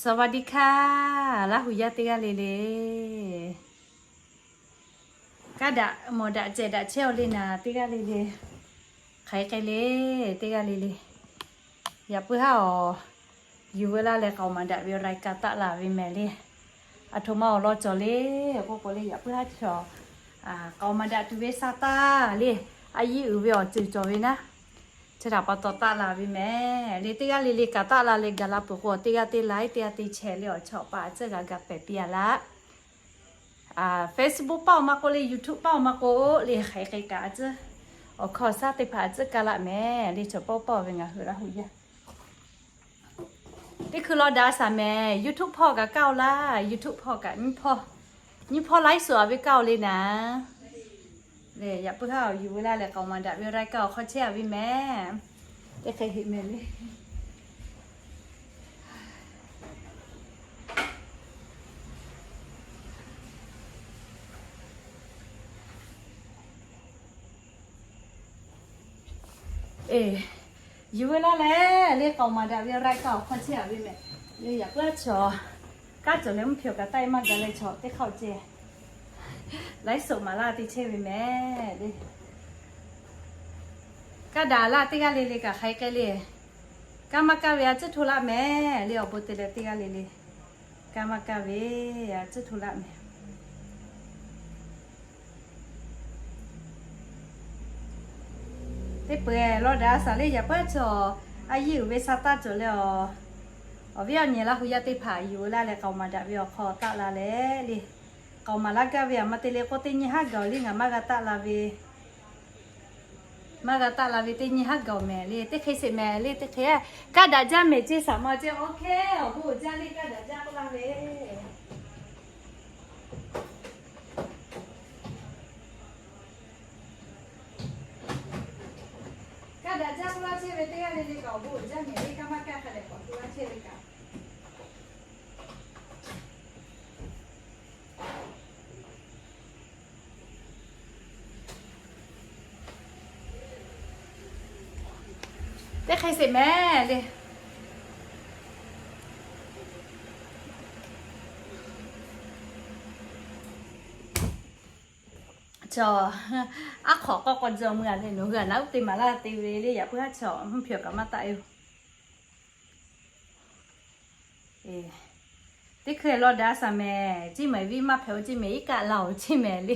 สวัสดีค่ะ Laˇ huˍ yaˇ teˇ g'aˇ le le. Kaˇ daꞈ mawˬ daꞈ cehˬ daꞈ chehˇ-aw le naˍ, teˇ g'aˇ le le. Hk'aˬ hk'e k'ai le, teˇ g'aˇ le le. Yaꞈ puiˉ haˉ awˬ, yuˬ veu laˇ leh k'aoˍ maˍ daꞈ ve รายการ taˆ la ve mehˍ le. Aˬ htoꞈ ma awˬ lawn cawˬ le k'oˆ k'o le, yaꞈ puiˉ haˉ chaw k'aoˍ maˍ daꞈ tuˬ ve sa taˇ le, a yiˇ uiˍ ve awˬ ceuˬ cawˬ ve naˉ, chi htaꞈ pa taw taˆ la ve mehˍ le. Teˇ g'aˇ le le kaꞈ taˆ la leh gaˬ la peuˬ k'o, teˇ g'aˇ teˇ like, teˇ g'aˇ teˇ share le, awˬ chawˇ awˬ pa a tcuhˇ g'a ga pehˬ piˇ-a laˇ. Facebook paˇ awˬ ma k'o le, YouTube paˇ awˬ ma k'o le, hk'aˬ hk'e k'ai kaꞈ a tcuhˇ, awˬ hkawˇ awˬ shaˉ teˇ hpaˍ a tcuhˇ kaˇ laˆ mehˍ le. Chaw paˇ paˇ-oˬ ve ngaˬ hui Laˇ huˍ yaˇ teˇ hkui law daꞈ shaˍ mehˍ. YouTube hpawˇ kaꞈ kaˇ-oˆ laˇ. YouTube hpawˇ kaꞈ nyiˇ hpawˇ, nyiˇ hpawˇ ไลฟ์สด ve kaˇ-oˆ le naˍ. Yaꞈ puiˉ haˉ awˬ, yuˬ veu laˇ leh k'aoˍ maˍ daꞈ ve รายการ awˬ hk'aw chehˇ-a ve mehˍ. Teˇ hk'e heˆ mehˍ le. Yuˬ veu laˇ leh le k'aoˍ maˍ daꞈ ve รายการ awˬ hk'aw chehˇ-a ve mehˍ. Yaꞈ puiˉ haˉ chaw, kaˇ cawˬ leh mvuhˇ hpehꞈ kaꞈ taˆ-e maˇ gaˬ leh chaw teˇ hk'aˇ-oˬ ceh, ไลฟ์สด maˍ laˇ te chehˇ ve mehˍ le. Kaˇ daꞈ laˇ teˇ g'aˇ le le kaꞈ hk'aˬ hk'e k'ai le. Kaˇ maˇ kaˇ ve a tcuhˇ hto laˆ mehˍ le. Awˬ bon te leh teˇ g'aˇ le le, kaˇ maˇ kaˇ ve a tcuhˇ hto laˆ mehˍ. Teˇ peuˬ law daꞈ shaˍ le. Yaꞈ puiˉ chaw, a yiˇ uiˍ ve sa taˇ cawˬ leh awˬ, awˬ viˉ awˬ nyi Laˇ huˍ yaˇ teˇ hpaˍ yuˬ veu laˇ leh k'aoˍ maˍ daꞈ ve awˬ hk'aw taˆ la leh le. K'aoˍ maˍ laˇ gaˇ ve aˬ ma te le k'o, teˇ nyi haˉ gaˬ-oˬ le. Ngaˬ maˇ g'a taˆ la ve, maˇ g'a taˆ la ve teˇ nyi haˉ gaˬ-oˬ mehˍ le. Teˇ hk'e sheˍ mehˍ le. Teˇ hk'e kaˇ daꞈ jaˇ mehˍ ceˇ, saˍ ma ceˇ. OK, awˬ bon uiˍ jaˇ le, kaˇ daꞈ jaˇ k'oˆ laˇ ve. Kaˇ daꞈ jaˇ k'oˆ laˇ chehˇ ve teˇ g'aˇ le le kaꞈ awˬ bon uiˍ jaˇ mehˍ le. Kaˇ maˇ kaˇ hk'a dehꞈ k'awꞈ hto laˇ chehˇ ve kaꞈ teˇ hk'e sheˍ mehˍ le. Chaw, aˉ hk'awꞈ k'awˇ k'aw jaw meuˇ-a le. Nawˬ hui-a naˉ uˉ te maˍ laˇ te ve le. Yaꞈ puiˉ haˉ chaw mvuhˇ hpehꞈ kaꞈ maˇ taˆ-e-oˬ. Teˇ hkui law daꞈ shaˍ mehˍ. Ciˇ mehˍ viˉ maˇ hpehꞈ-oˬ, ciˇ mehˍ iˉ kaˆ la-oˬ, ciˇ mehˍ le.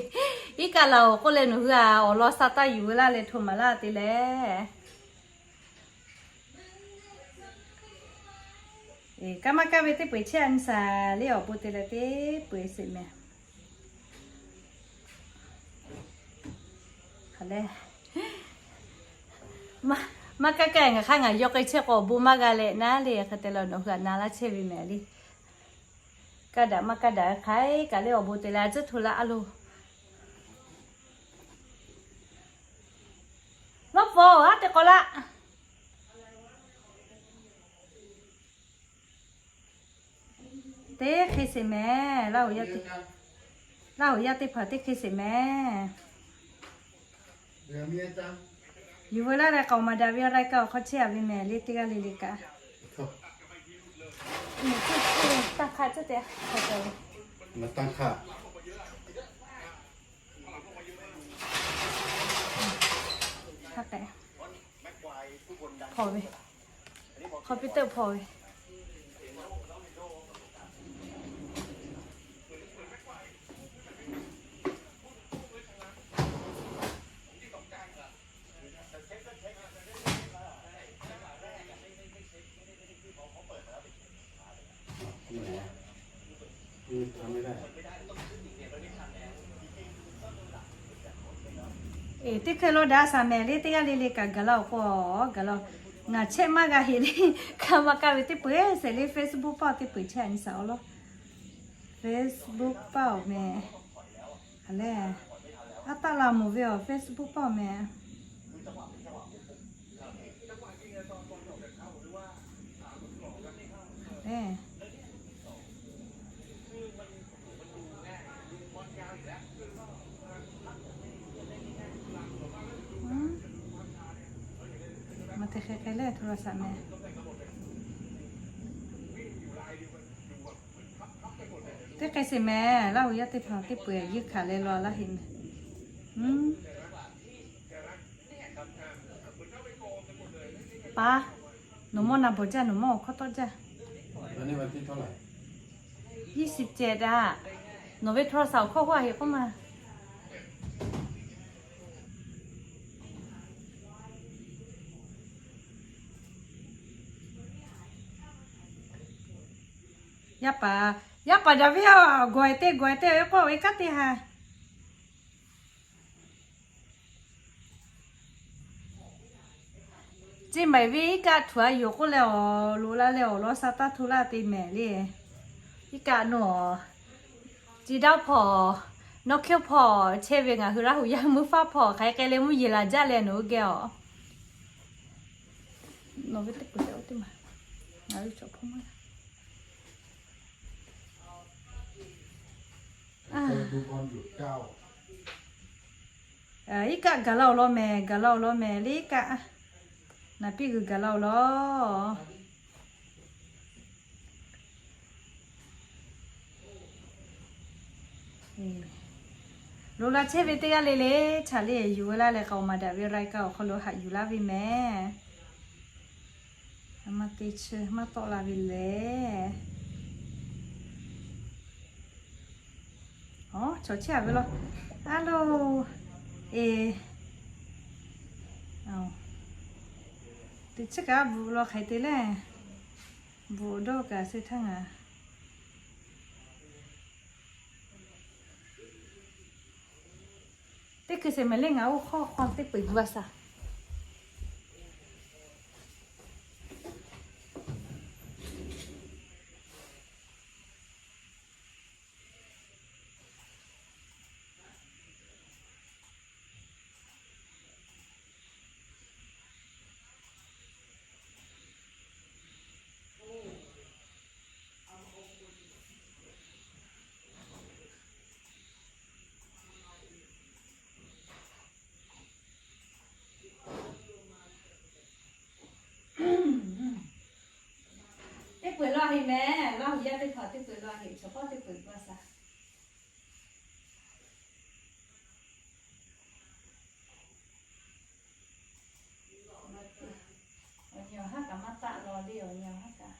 Iˉ kaˆ la-oˬ k'oˆ leh nawˬ hui-a awˬ lawn sa taˇ yuˬ veu laˇ leh hto maˍ laˇ te leh. Kaˇ maˇ kaˇ ve teˇ peu-eˬ chehˇ-a nyi shaˍ le. Awˬ bon te leh teˇ peu-eˬ sheˍ mehˍ. Maˇ kaˇ kaˇ ngaˬ hk'aˇ ngaˬ yaw k'ai chehˇ k'o awˬ bon maˇ g'a leh naˉ le. Hk'e te leh nawˬ hui-a na laˇ chehˇ ve mehˍ le. Kaˇ daꞈ maˇ kaˇ daꞈ hk'aˬ kaꞈ le awˬ bon te leh a tcuhˇ hto laˇ a loˬ. Lawˇ pfuhˍ aˉ te k'aw laˇ. Teˇ hk'e sheˍ mehˍ. Laˇ huˍ yaˇ teˇ hpaˍ teˇ hk'e sheˍ mehˍ. Yuˬ veu laˇ leh k'aoˍ maˍ daꞈ ve รายการ awˬ hk'aw chehˇ-a ve mehˍ le. Teˇ g'aˇ le le kaꞈ, tanˇ hk'aˇ tcuhˉ te, tanˇ hk'aˇ. Hk'aw ve, computer hpawˇ ve. Eˬ, teˇ hkui law daꞈ shaˍ mehˍ le. Teˇ g'aˇ le le kaꞈ gaˬ laˇ-oˬ k'o, gaˬ laˇ. Ngaˬ chehˇ maˇ g'a heˆ le. Kaˇ maˇ kaˇ ve teˇ peu-eˬ sheˍ le. Facebook paˇ teˇ peu-eˬ chehˇ-a nyi shaˍ awˬ lawn. Facebook paˇ-oˬ mehˍ. Aˬ lehˬ, aˉ taˆ la mawˬ ve awˬ Facebook paˇ-oˬ mehˍ. Maˇ te hk'e hk'e le โทรศัพท์ mehˍ. Teˇ hk'e sheˍ mehˍ, Laˇ huˍ yaˇ teˇ hpaˍ teˇ peu-eˬ yeunˇ hkanˍ leh law laˇ heˆ mehˍ. Paˍ, nawˬ mawˇ na bawˬ jaˇ, nawˬ mawˇ awˬ hkawˇ tawˆ jaˇ. Yehˇ shiˍ cehˬ daꞈ. Nawˬ ve โทรศัพท์ awˬ hkawˇ huˉ a heˆ k'oˆ ma. Yaˇ paˍ, yaˇ paˍ daꞈ ve a, gawˬ-e te gawˬ-e te ve k'oˆ ve kanˉ teˇ ha. Ceˇ maiˍ ve iˉ kaˆ htuꞈ a yoˬ k'oˆ leh awˬ loꞈ la leh awˬ lawn sha taˇ hto laˇ te mehˍ le. Iˉ kaˆ nawˬ, Ceˇ daˇ hpawˇ, nawˇ hkehˇ hpawˇ chehˇ ve ngaˬ hui Laˇ huˍ yaˇ mvuhˇ faˉ hpawˇ hk'aˬ hk'e leh mvuhˇ yeˬ laˬ jaˇ leh nawˬ hui geh awˬ. Nawˬ ve teˇ kuˬ te oˇ teˇ maˬ, ngaˬ hui chaw hpawˇ maˇ Iˉ kaˆ gaˬ la-oˬ law mehˍ, gaˬ la-oˬ law mehˍ le iˉ kaˆ. Naˍ piˇ g'uiˬ gaˬ la-oˬ law. Loꞈ la chehˇ ve teˇ g'aˇ le le, chaꞈ le yuˬ veu laˇ leh k'aoˍ maˍ daꞈ ve รายการ awˬ hk'aw lo haꞈ yuˬ laˇ ve mehˍ. Maˇ te chi maˇ tawˆ la ve lehˬ. Aw, chaw chehˇ a ve law. Aˉ loˬ. Eˬ, teˇ chi kaꞈ bvuhꞈ law hk'aiˬ te lehˬ, bvuhꞈ dawˇ kaꞈ se htaˇ ngaˬ teˇ hkui sheˍ mehˍ le ngaˬ oˇ hk'awˇ hk'aw teˇ peu-eˬ gu a shaˍ. Teˇ peu-eˬ law heˆ mehˍ, Laˇ huˍ yaˇ teˇ hpaˍ teˇ peu-eˬ law heˆ, chaw hpawˇ teˇ peu-eˬ gu a shaˍ. Awˬ nyi awˬ haˉ kaꞈ maˇ taˆ law le, awˬ nyi awˬ haˉ kaꞈ.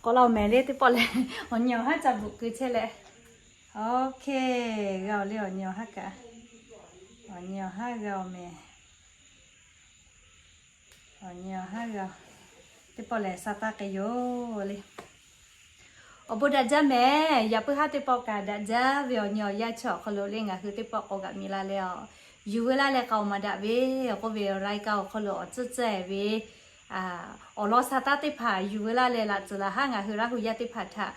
K'awꞈ la-oˬ mehˍ le teˇ pawˆ leh, awˬ nyi awˬ haˉ ca bvuhꞈ keu chehˇ leh. Oˇ hk'e, g'a-oˬ le awˬ nyi awˬ haˉ kaꞈ. Awˬ nyi awˬ haˉ g'a-oˬ mehˍ. Awˬ nyi awˬ haˉ g'a-oˬ. Teˇ pawˆ lehˬ sha taˇ k'ai yoˬ le. Awˬ bon daꞈ jaˇ mehˍ. Yaꞈ puiˉ haˉ teˇ pawˆ kaꞈ daꞈ jaˇ ve awˬ nyi awˬ yanˇ chi awˬ hk'aw lo le ngaˬ hui teˇ pawˆ k'awꞈ g'aꞈ mi la leh a, yuˬ veu laˇ leh k'aoˍ maˍ daꞈ ve k'oˆ ve รายการ awˬ hk'aw lo awˬ tcuhˉ tcuhˉ-e ve awˬ lawn sha taˇ teˇ hpaˍ yuˬ veu laˇ leh laꞈ tcuhˍ laꞈ haˉ ngaˬ hui Laˇ huˍ yaˇ teˇ hpaˍ htaꞈ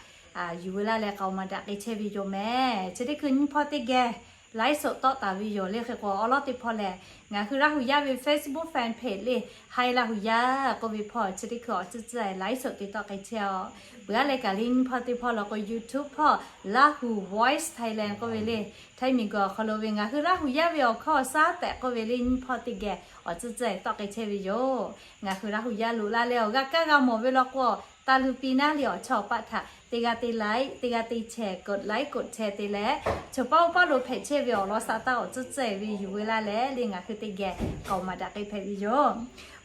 yuˬ veu laˇ leh k'aoˍ maˍ daꞈ k'ai chehˇ ve yoˬ mehˍ. Chi teˇ hkui nyiˇ hpawˇ teˇ geh live show tawˆ taˍ ve yoˬ le. Hk'e k'o awˬ lawn teˇ hpawˇ lehˬ, ngaˬ hui Laˇ huˍ yaˇ ve Facebook fan page le, Haiˬ Laˇ huˍ yaˇ k'oˆ ve hpawˇ chi teˇ hkui awˬ tcuhˉ tcuhˉ-e live show te tawˆ k'ai chehˇ-a. Peuˬ a leh kaꞈ le nyiˇ hpawˇ teˇ hpawˇ law k'o YouTube hpawˇ Lahu Voice Thailand k'oˆ ve le, Htaiˇ miˬ guiˬ awˬ hk'aw lo ve ngaˬ hui Laˇ huˍ yaˇ ve awˬ hkawˇ awˬ shaˉ tehꞈ k'oˆ ve le nyiˇ hpawˇ teˇ geh awˬ tcuhˉ tcuhˉ-e tawˆ k'ai chehˇ ve yoˬ. Ngaˬ hui Laˇ huˍ yaˇ loꞈ la leh awˬ g'a kaˇ g'a mawˬ ve law k'o, taˇ luˇ piˇ naˉ le awˬ chawˇ awˬ paˆ htaꞈ teˇ g'aˇ teˇ like, teˇ g'aˇ teˇ share, กดไลค์ กดแชร์ te leh, chaw paˇ oˇ paˇ lo hpehꞈ chehˇ ve awˬ lawn sha taˇ awˬ tcuhˉ tcuhˉ-e ve yuˬ veu laˇ leh le ngaˬ hui teˇ geh k'aoˍ maˍ daꞈ k'ai hpehꞈ ve yoˬ.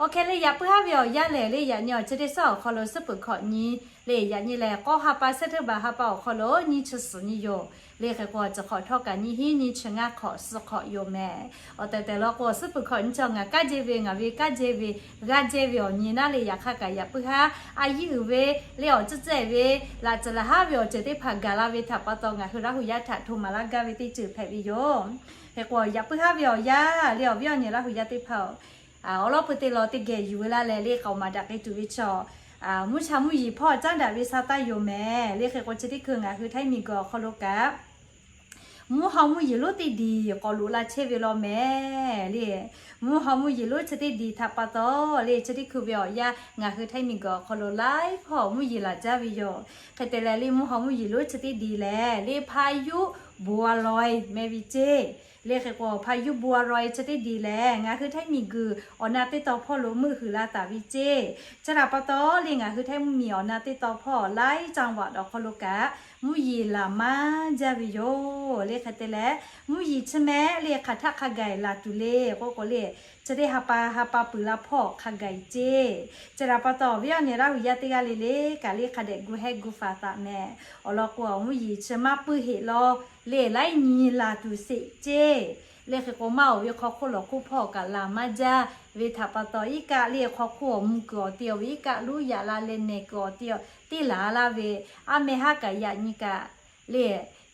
Awˬ hk'e le yaꞈ puiˉ haˉ ve awˬ yanˇ lehˬ le yaꞈ nyi awˬ chi teˇ shaˉ awˬ hk'aw lo suhˉ peuˬ hkawꞈ nyi le yaꞈ nyi lehˬ k'awˇ ha pa suhˉ teˇ baˬ ha pa awˬ hk'aw lo nyiˇ chi suhˍ nyi yoˬ. Le hk'e k'o awˬ ceuˬ hk'awꞈ htawˇ kaꞈ nyiˇ hinˉ nyiˇ chi ngaˇ hk'awꞈ suh hk'awꞈ yoˬ mehˍ. Awˬ tehˬ tehˬ law k'o suhˉ peuˬ hkawꞈ nyi chi ngaˬ kaˇ jehˇ ve ngaˬ ve kaˇ jehˇ ve g'aˇ jehˇ ve awˬ nyi naˉ le yaꞈ hk'aˇ kaꞈ yaꞈ puiˉ haˉ a yiˇ uiˍ ve le awˬ tcuhˉ tcuhˉ-e ve laꞈ tcuhˉ laꞈ haˉ ve awˬ ceuˬ teˇ hpaˍ gaˬ la ve htaꞈ pa taw ngaˬ hui Laˇ huˍ yaˇ htaꞈ hto maˍ laˇ gaˇ ve teˇ ceuˬ hpehꞈ ve yoˬ. Hk'e k'o yaꞈ puiˉ haˉ ve awˬ yanˇ le awˬ viˉ awˬ nyi Laˇ huˍ yaˇ teˇ hpaˍ-oˬ, awˬ lawn pui te law teˇ geh yuˬ veu laˇ leh le k'aoˍ maˍ daꞈ k'ai tuˬ ve chaw mvuhˇ sha mvuhˇ yeˬ hpawˇ caˉ daꞈ ve sha taˇ yoˬ mehˍ. Le hk'e k'o chi teˇ hkui ngaˬ hui Htaiˇ miˬ guiˬ awˬ hk'aw lo kaꞈ mvuhˇ haw mvuhˇ yeˬ lonˉ teˇ diˬ k'awꞈ loꞈ la chehˇ ve law mehˍ le. Mvuhˇ haw mvuhˇ yeˬ lonˉ chi teˇ diˬ htaꞈ pa taw le chi teˇ hkui ve awˬ yanˇ ngaˬ hui Htaiˇ miˬ guiˬ awˬ hk'aw lo laiˉ hpawˇ mvuhˇ yeˬ laˬ jaˇ ve yoˬ. Hk'e te leh le mvuhˇ haw mvuhˇ yeˬ lonˉ chi teˇ diˬ lehˬ le พายุบัวลอย meh ve ceˇ Le hk'e k'o, พายุบัวรอย chi teˇ diˬ lehˬ, ngaˬ hui Htaiˇ miˬguiˬ awˬ na teˇ taw hpawˇ lo meuˆ huiˍ la taˍ ve ceˇ. Chi htaꞈ pa taw le, ngaˬ hui Htaiˇ mvuhˇmiˬ awˬ na teˇ taw hpawˇ หลายจังหวัด awˬ hk'aw lo kaꞈ mvuhˇ yeˬ laˬ maˇ jaˇ ve yoˬ. Le hk'e te leh, mvuhˇ yeˬ chi mehˆ le hk'aˬ htaˆ hk'a gaˬ laˬ tuˬ le k'oˆ k'o le, chi teˇ ha pa ha pa peuˬ la hpawˇ hk'a gaˬ ceˇ. Chi htaꞈ pa taw, awˬ viˉ awˬ nyi Laˇ huˍ yaˇ teˇ g'aˇ le le kaꞈ le hk'a dehꞈ gu hehˉ gu faˍ taˍ mehˍ. Awˬ lawn k'o, mvuhˇ yeˬ chi maˇ puiˇ heˆ law le, laiˉ nyi laˬ tuˬ sheˍ ceˇ. Le hk'e k'o, maˇ oˬ ve hk'aw hk'oˆ lawˬ hk'oˆ hpawˇ kaꞈ laˬ maˇ jaˇ ve htaꞈ pa taw, iˉ kaˆ le hk'aw hk'oˆ awˬ mvuh kuiˬ awˬ ti awˬ ve iˉ kaˆ luˉ yaꞈ la leh nehˬ kuiˬ awˬ ti teˇ laˬ laˇ ve, aˉ meh haˉ kaꞈ yaꞈ nyi kaꞈ le,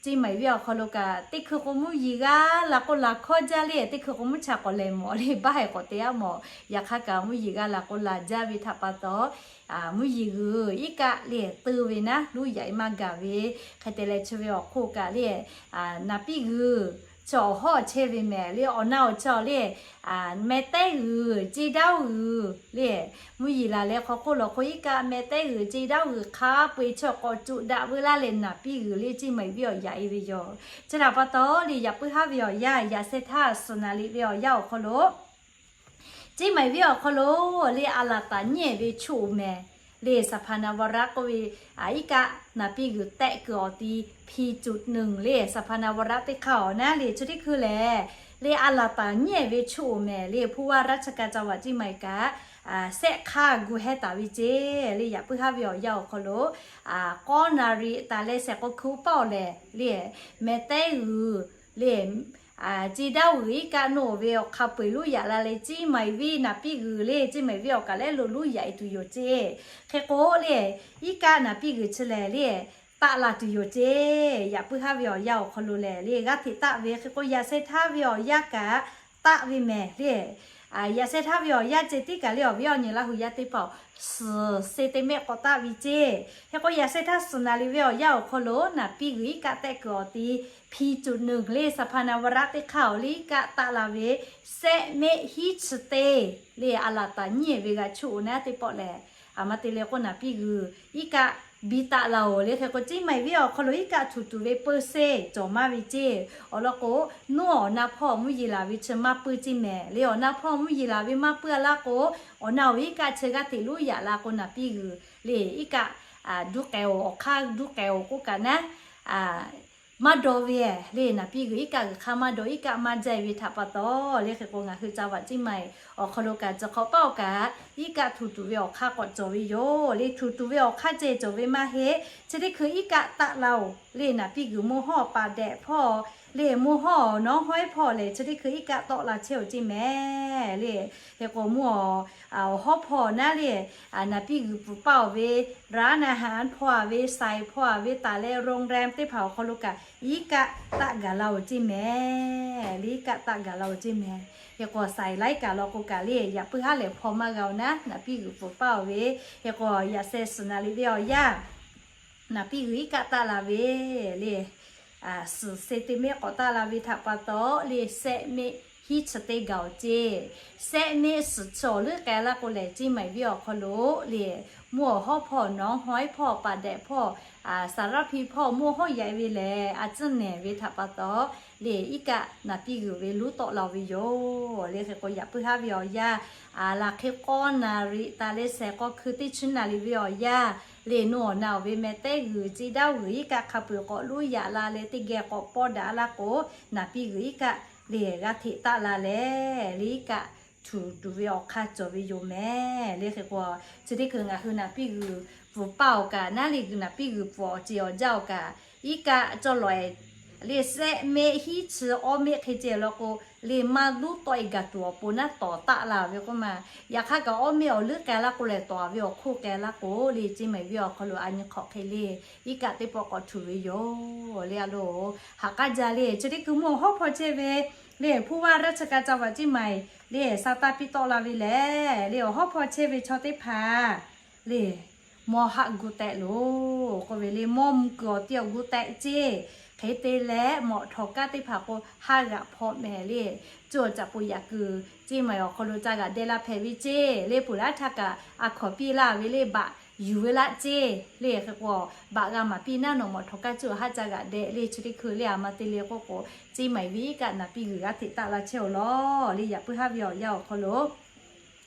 Ceˇ maiˍ venˇ awˬ hk'aw lo kaꞈ teˇ hkui k'o mvuhˇ yeˬ g'aˇ la k'oˆ la hkawˇ jaˇ le, teˇ hkui k'o mvuhˇ cha k'awꞈ lehˬ mawˬ le, baˆ hehˍ k'awꞈ te aˉ mawˬ. Yaꞈ hk'aˇ kaꞈ mvuhˇ yeˬ g'aˇ la k'oˆ la jaˇ ve htaꞈ pa taw, mvuhˇ yeˬ g'uiˬ iˉ kaˆ le teu ve naˉ luˉ yaꞈ e maˇ gaˬ ve. Hk'e te leh chi ve awˬ hk'oˆ kaꞈ le, naˍ piˇ g'uiˬ chi awˬ hawˉ chehˇ ve mehˍ le, awˬ na awˬ chaw le, meh tehˉ g'uiˬ, ceˇ daˉ g'uiˬ le, mvuhˇ yeˬ laˬ leh hk'aw hk'oˆ lawˬ hk'oˆ iˉ kaˆ meh tehˉ g'uiˬ, ceˇ daˉ g'uiˬ hk'a peu-eˬ chi k'awꞈ coꞈ daꞈ veu laˇ leh naˍ piˇ g'uiˬ le ceˇ maiˍ venˇ awˬ yaꞈ e ve yoˬ. Chi htaꞈ pa taw le, yaꞈ puiˉ haˉ ve awˬ yanˇ, yaꞈ seh htaˇ suhˍ naˍ liꞈ ve awˬ yanˇ awˬ hk'aw lo, ceˇ maiˍ venˇ awˬ hk'aw lo le a laˬ taˍ nyiˇ ehˍ ve choˆ mehˍ le, สถาปนาวาระ k'oˆ ve, iˉ kaˆ naˍ piˇ g'uiˬ tehˆ kuiˬ awˬ ti พีจุดหนึ่ง le สถาปนาวาระ teˇ hk'aˇ awˬ naˉ le chi teˇ hkui lehˬ, le a laˬ taˍ nyiˇ ehˍ ve choˆ mehˍ le ผู้ว่าราชการจังหวัดเชียงใหม่ kaꞈ sehˆ hk'aˇ gu hehˉ taˍ ve ceˇ. Le yaꞈ puiˉ haˉ ve awˬ yanˇ awˬ hk'aw lo, k'awˇ naˍ riꞈ taˍ leh shehˍ k'o hkui paˆ awˬ lehˬ le, meh tehˉ g'uiˬ le, ceˇ daˉ g'uiˬ iˉ kaˆ naw ve awˬ hk'a peu-eˬ luˉ yaꞈ la leh ceˇ maiˍ venˇ naˍ piˇ g'uiˬ le ceˇ maiˍ venˇ awˬ kaꞈ lehˉ lo luˉ yaꞈ e tuˬ yoˬ ceˇ. Hk'e k'o le, iˉ kaˆ naˍ piˇ g'uiˬ chi lehˬ le, taˆ la tuˬ yoˬ ceˇ. Yaꞈ puiˉ haˉ ve awˬ yanˇ awˬ hk'aw lo lehˬ le g'aˇ hteꞈ taˆ ve. Hk'e k'o yaꞈ seh htaˇ ve awˬ yanˇ kaꞈ taˆ ve mehˍ le. Yaꞈ seh htaˇ ve awˬ yanˇ ceh tiˉ kaꞈ le, awˬ viˉ awˬ nyi Laˇ huˍ yaˇ teˇ hpaˍ-oˬ, suhˍ seh teˇ mehˆ k'awꞈ taˆ ve ceˇ. Hk'e k'o yaꞈ seh htaˇ suhˍ naˍ liꞈ ve awˬ yanˇ awˬ hk'aw lo naˍ piˇ g'uiˬ iˉ kaˆ tehˆ kuiˬ awˬ ti พีจุดหนึ่ง le สถาปนาวาระ teˇ hk'aˇ awˬ le iˉ kaˆ taˆ la ve, sehˆ mehˆ hiˉ chi teˇ le a laˬ taˍ nyiˇ ehˍ ve g'a choˆ naˉ teˇ pawˆ lehˬ, a ma te leh k'o naˍ piˇ g'uiˬ iˉ kaˆ biˇ taˆ la-oˬ le. Hk'e k'o ceˇ maiˍ venˇ awˬ hk'aw lo iˉ kaˆ htuꞈ tuˬ ve peu se cawˬ maˇ ve ceˇ. Awˬ lawn k'o, nawˉ awˬ na hpawˇ mvuhˇ yeˬ laˬ ve chi maˇ puiˇ ceˇ mehˍ le. Awˬ na hpawˇ mvuhˇ yeˬ laˬ ve maˇ puiˇ a laˇ k'o, awˬ na awˬ iˉ kaˆ chi g'aˇ hteꞈ luˉ yaꞈ la k'o naˍ piˇ g'uiˬ le iˉ kaˆ duˇ k'ai-oˬ, awˬ hk'aˇ duˇ k'ai-oˬ k'oˆ kaꞈ naˉ, maˇ daw ve le. Naˍ piˇ g'uiˬ iˉ kaˆ g'uiˬ hk'aˇ maˇ daw, iˉ kaˆ maˇ jaˇ ve htaꞈ pa taw le. Hk'e k'o ngaˬ hui ca vaꞈ ceˇ maiˍ awˬ hk'aw lo kaꞈ tcuh hk'awꞈ paˆ-oˬ kaꞈ, iˉ kaˆ htuꞈ tuˬ ve awˬ hk'aˇ k'awꞈ cawˬ ve yoˬ le. Htuꞈ tuˬ ve awˬ hk'aˇ ceh cawˬ ve maˇ heˆ. Chi teˇ hkui iˉ kaˆ taˆ la-oˬ le, naˍ piˇ g'uiˬ mvuhˇ hawˉ paˍ dehꞈ hpawˇ le, mvuhˇ hawˉ nawˉ hawˉ hpawˇ lehˬ chi teˇ hkui iˉ kaˆ tawˆ la chehˇ-oˬ ceˇ mehˍ le. Hk'e k'o mvuhˇ awˬ hawˉ hpawˇ naˉ le, naˍ piˇ g'uiˬ pfuhˍ paˆ-oˬ ve, ร้านอาหาร hpawˇ-a ve, สาย hpawˇ-a ve taˍ leh โรงแรม teˇ hpaˍ awˬ hk'aw lo kaꞈ iˉ kaˆ taˆ gaˬ la-oˬ ceˇ mehˍ le. Iˉ kaˆ taˆ gaˬ la-oˬ ceˇ mehˍ. Hk'e k'o saiˍ laiˉ kaꞈ law k'o kaꞈ le, yaꞈ puiˉ haˉ lehˬ hpawˇ maˇ g'a-oˬ naˉ, naˍ piˇ g'uiˬ pfuhˍ paˆ-oˬ ve. Hk'e k'o yaꞈ seh suhˍ naˍ liꞈ ve awˬ yanˇ, naˍ piˇ g'uiˬ iˉ kaˆ taˆ la ve le, suhˍ seh teˇ mehˆ k'awꞈ taˆ la ve htaꞈ pa taw le, sehˆ mehˆ hiˉ chi teˇ gaˬ-oˬ ceˇ. Sehˆ mehˆ suhˍ chi awˬ leuˉ k'ai laˇ k'o lehˬ, ceˇ maiˍ venˇ awˬ hk'aw lo le, mvuhˇ awˬ hawˉ hpawˇ nawˉ hawˉ hpawˇ paˍ dehꞈ hpawˇ, saˍ raˉ hpiˇ hpawˇ mvuhˇ hawˉ yaꞈ e ve lehˬ, a ciˉ nehˬ ve htaꞈ pa taw le, iˉ kaˆ naˍ piˇ g'uiˬ ve luˉ tawˆ la-oˬ ve yoˬ le. Hk'e k'o yaꞈ puiˉ haˉ ve awˬ yanˇ, laˬ hk'e k'awˇ naˍ riꞈ taˍ leh shehˍ k'aw hkui teˇ chi naˍ riꞈ ve awˬ yanˇ le, nawˉ awˬ na-oˬ ve meh tehˉ g'uiˬ, ceˇ daˉ g'uiˬ iˉ kaˆ hk'a peu-eˬ k'awꞈ luˉ yaꞈ la leh teˇ geh k'awꞈ pawˇ daꞈ laˇ k'o, naˍ piˇ g'uiˬ iˉ kaˆ le g'aˇ hteꞈ taˆ la leh le iˉ kaˆ htuꞈ tuˬ ve awˬ hk'aˇ cawˬ ve yoˬ mehˍ le. Hk'e k'o chi teˇ hkui ngaˬ hui naˍ piˇ g'uiˬ pfuhˍ paˆ-oˬ kaꞈ naˉ le, naˍ piˇ g'uiˬ pfuhˍ awˬ ceˬ awˬ jaˇ-oˬ kaꞈ, iˉ kaˆ cawˇ lawꞈ-e le, sehˆ mehˆ hiˉ chi awˇ mehˆ hk'e ceh law k'o le, maˇ luˉ tawˆ-e gaˬ tuˬ awˬ pon naˉ tawˍ taˆ la ve k'oˆ ma. Yaꞈ hk'aˇ kaꞈ awˇ mehˆ awˬ leuˉ k'ai laˇ k'o lehˬ, tawˍ ve awˬ hk'oˆ k'ai laˇ k'o le, ceˇ maiˍ venˇ awˬ hk'aw lo a nyi hk'awꞈ hk'e le, iˉ kaˆ teˇ pawˆ k'awꞈ htuꞈ ve yoˬ le. A lo, ha k'aˉ jaˇ le, chi teˇ hkui mvuhˇ awˬ hawˉ hpawˇ chehˇ ve le, ผู้ว่าราชการจังหวัดเชียงใหม่ le, sa taˇ piˇ tawˆ la ve lehˬ le, awˬ hawˉ hpawˇ chehˇ ve chaw teˇ hpaˍ le, mawˇ haˆ gu tehꞈ loˬ k'oˆ ve le, mawˇ mvuh kuiˬ awˬ ti awˬ gu tehꞈ ceˇ. Hk'e te leh mawꞈ htawˍ kaˇ teˇ hpaˍ k'o haˉ g'aꞈ hpawꞈ mehˍ le, cawˇ caꞈ po yaꞈ kuiˬ ceˇ maiˍ awˬ hk'aw lo ca g'aꞈ deh la hpehꞈ ve ceˇ le, peuˬ laˇ htaˇ kaꞈ a hkawnˍ piˇ laˇ ve le, baꞈ yuˬ ve laˇ ceˇ le. Hk'e k'o, baꞈ g'a maˍ piˇ naˉ nawˬ mawꞈ htaw kaˇ cuˇ haˉ caˇ g'aꞈ deh le. Chi teˇ hkui le a ma te le k'oˆ k'o, Ceˇ maiˍ ve iˉ kaˆ naˍ piˇ g'uiˬ g'aˇ hteꞈ taˆ la chehˇ-oˬ lawˬ le. Yaꞈ puiˉ haˉ ve awˬ yanˇ awˬ hk'aw lo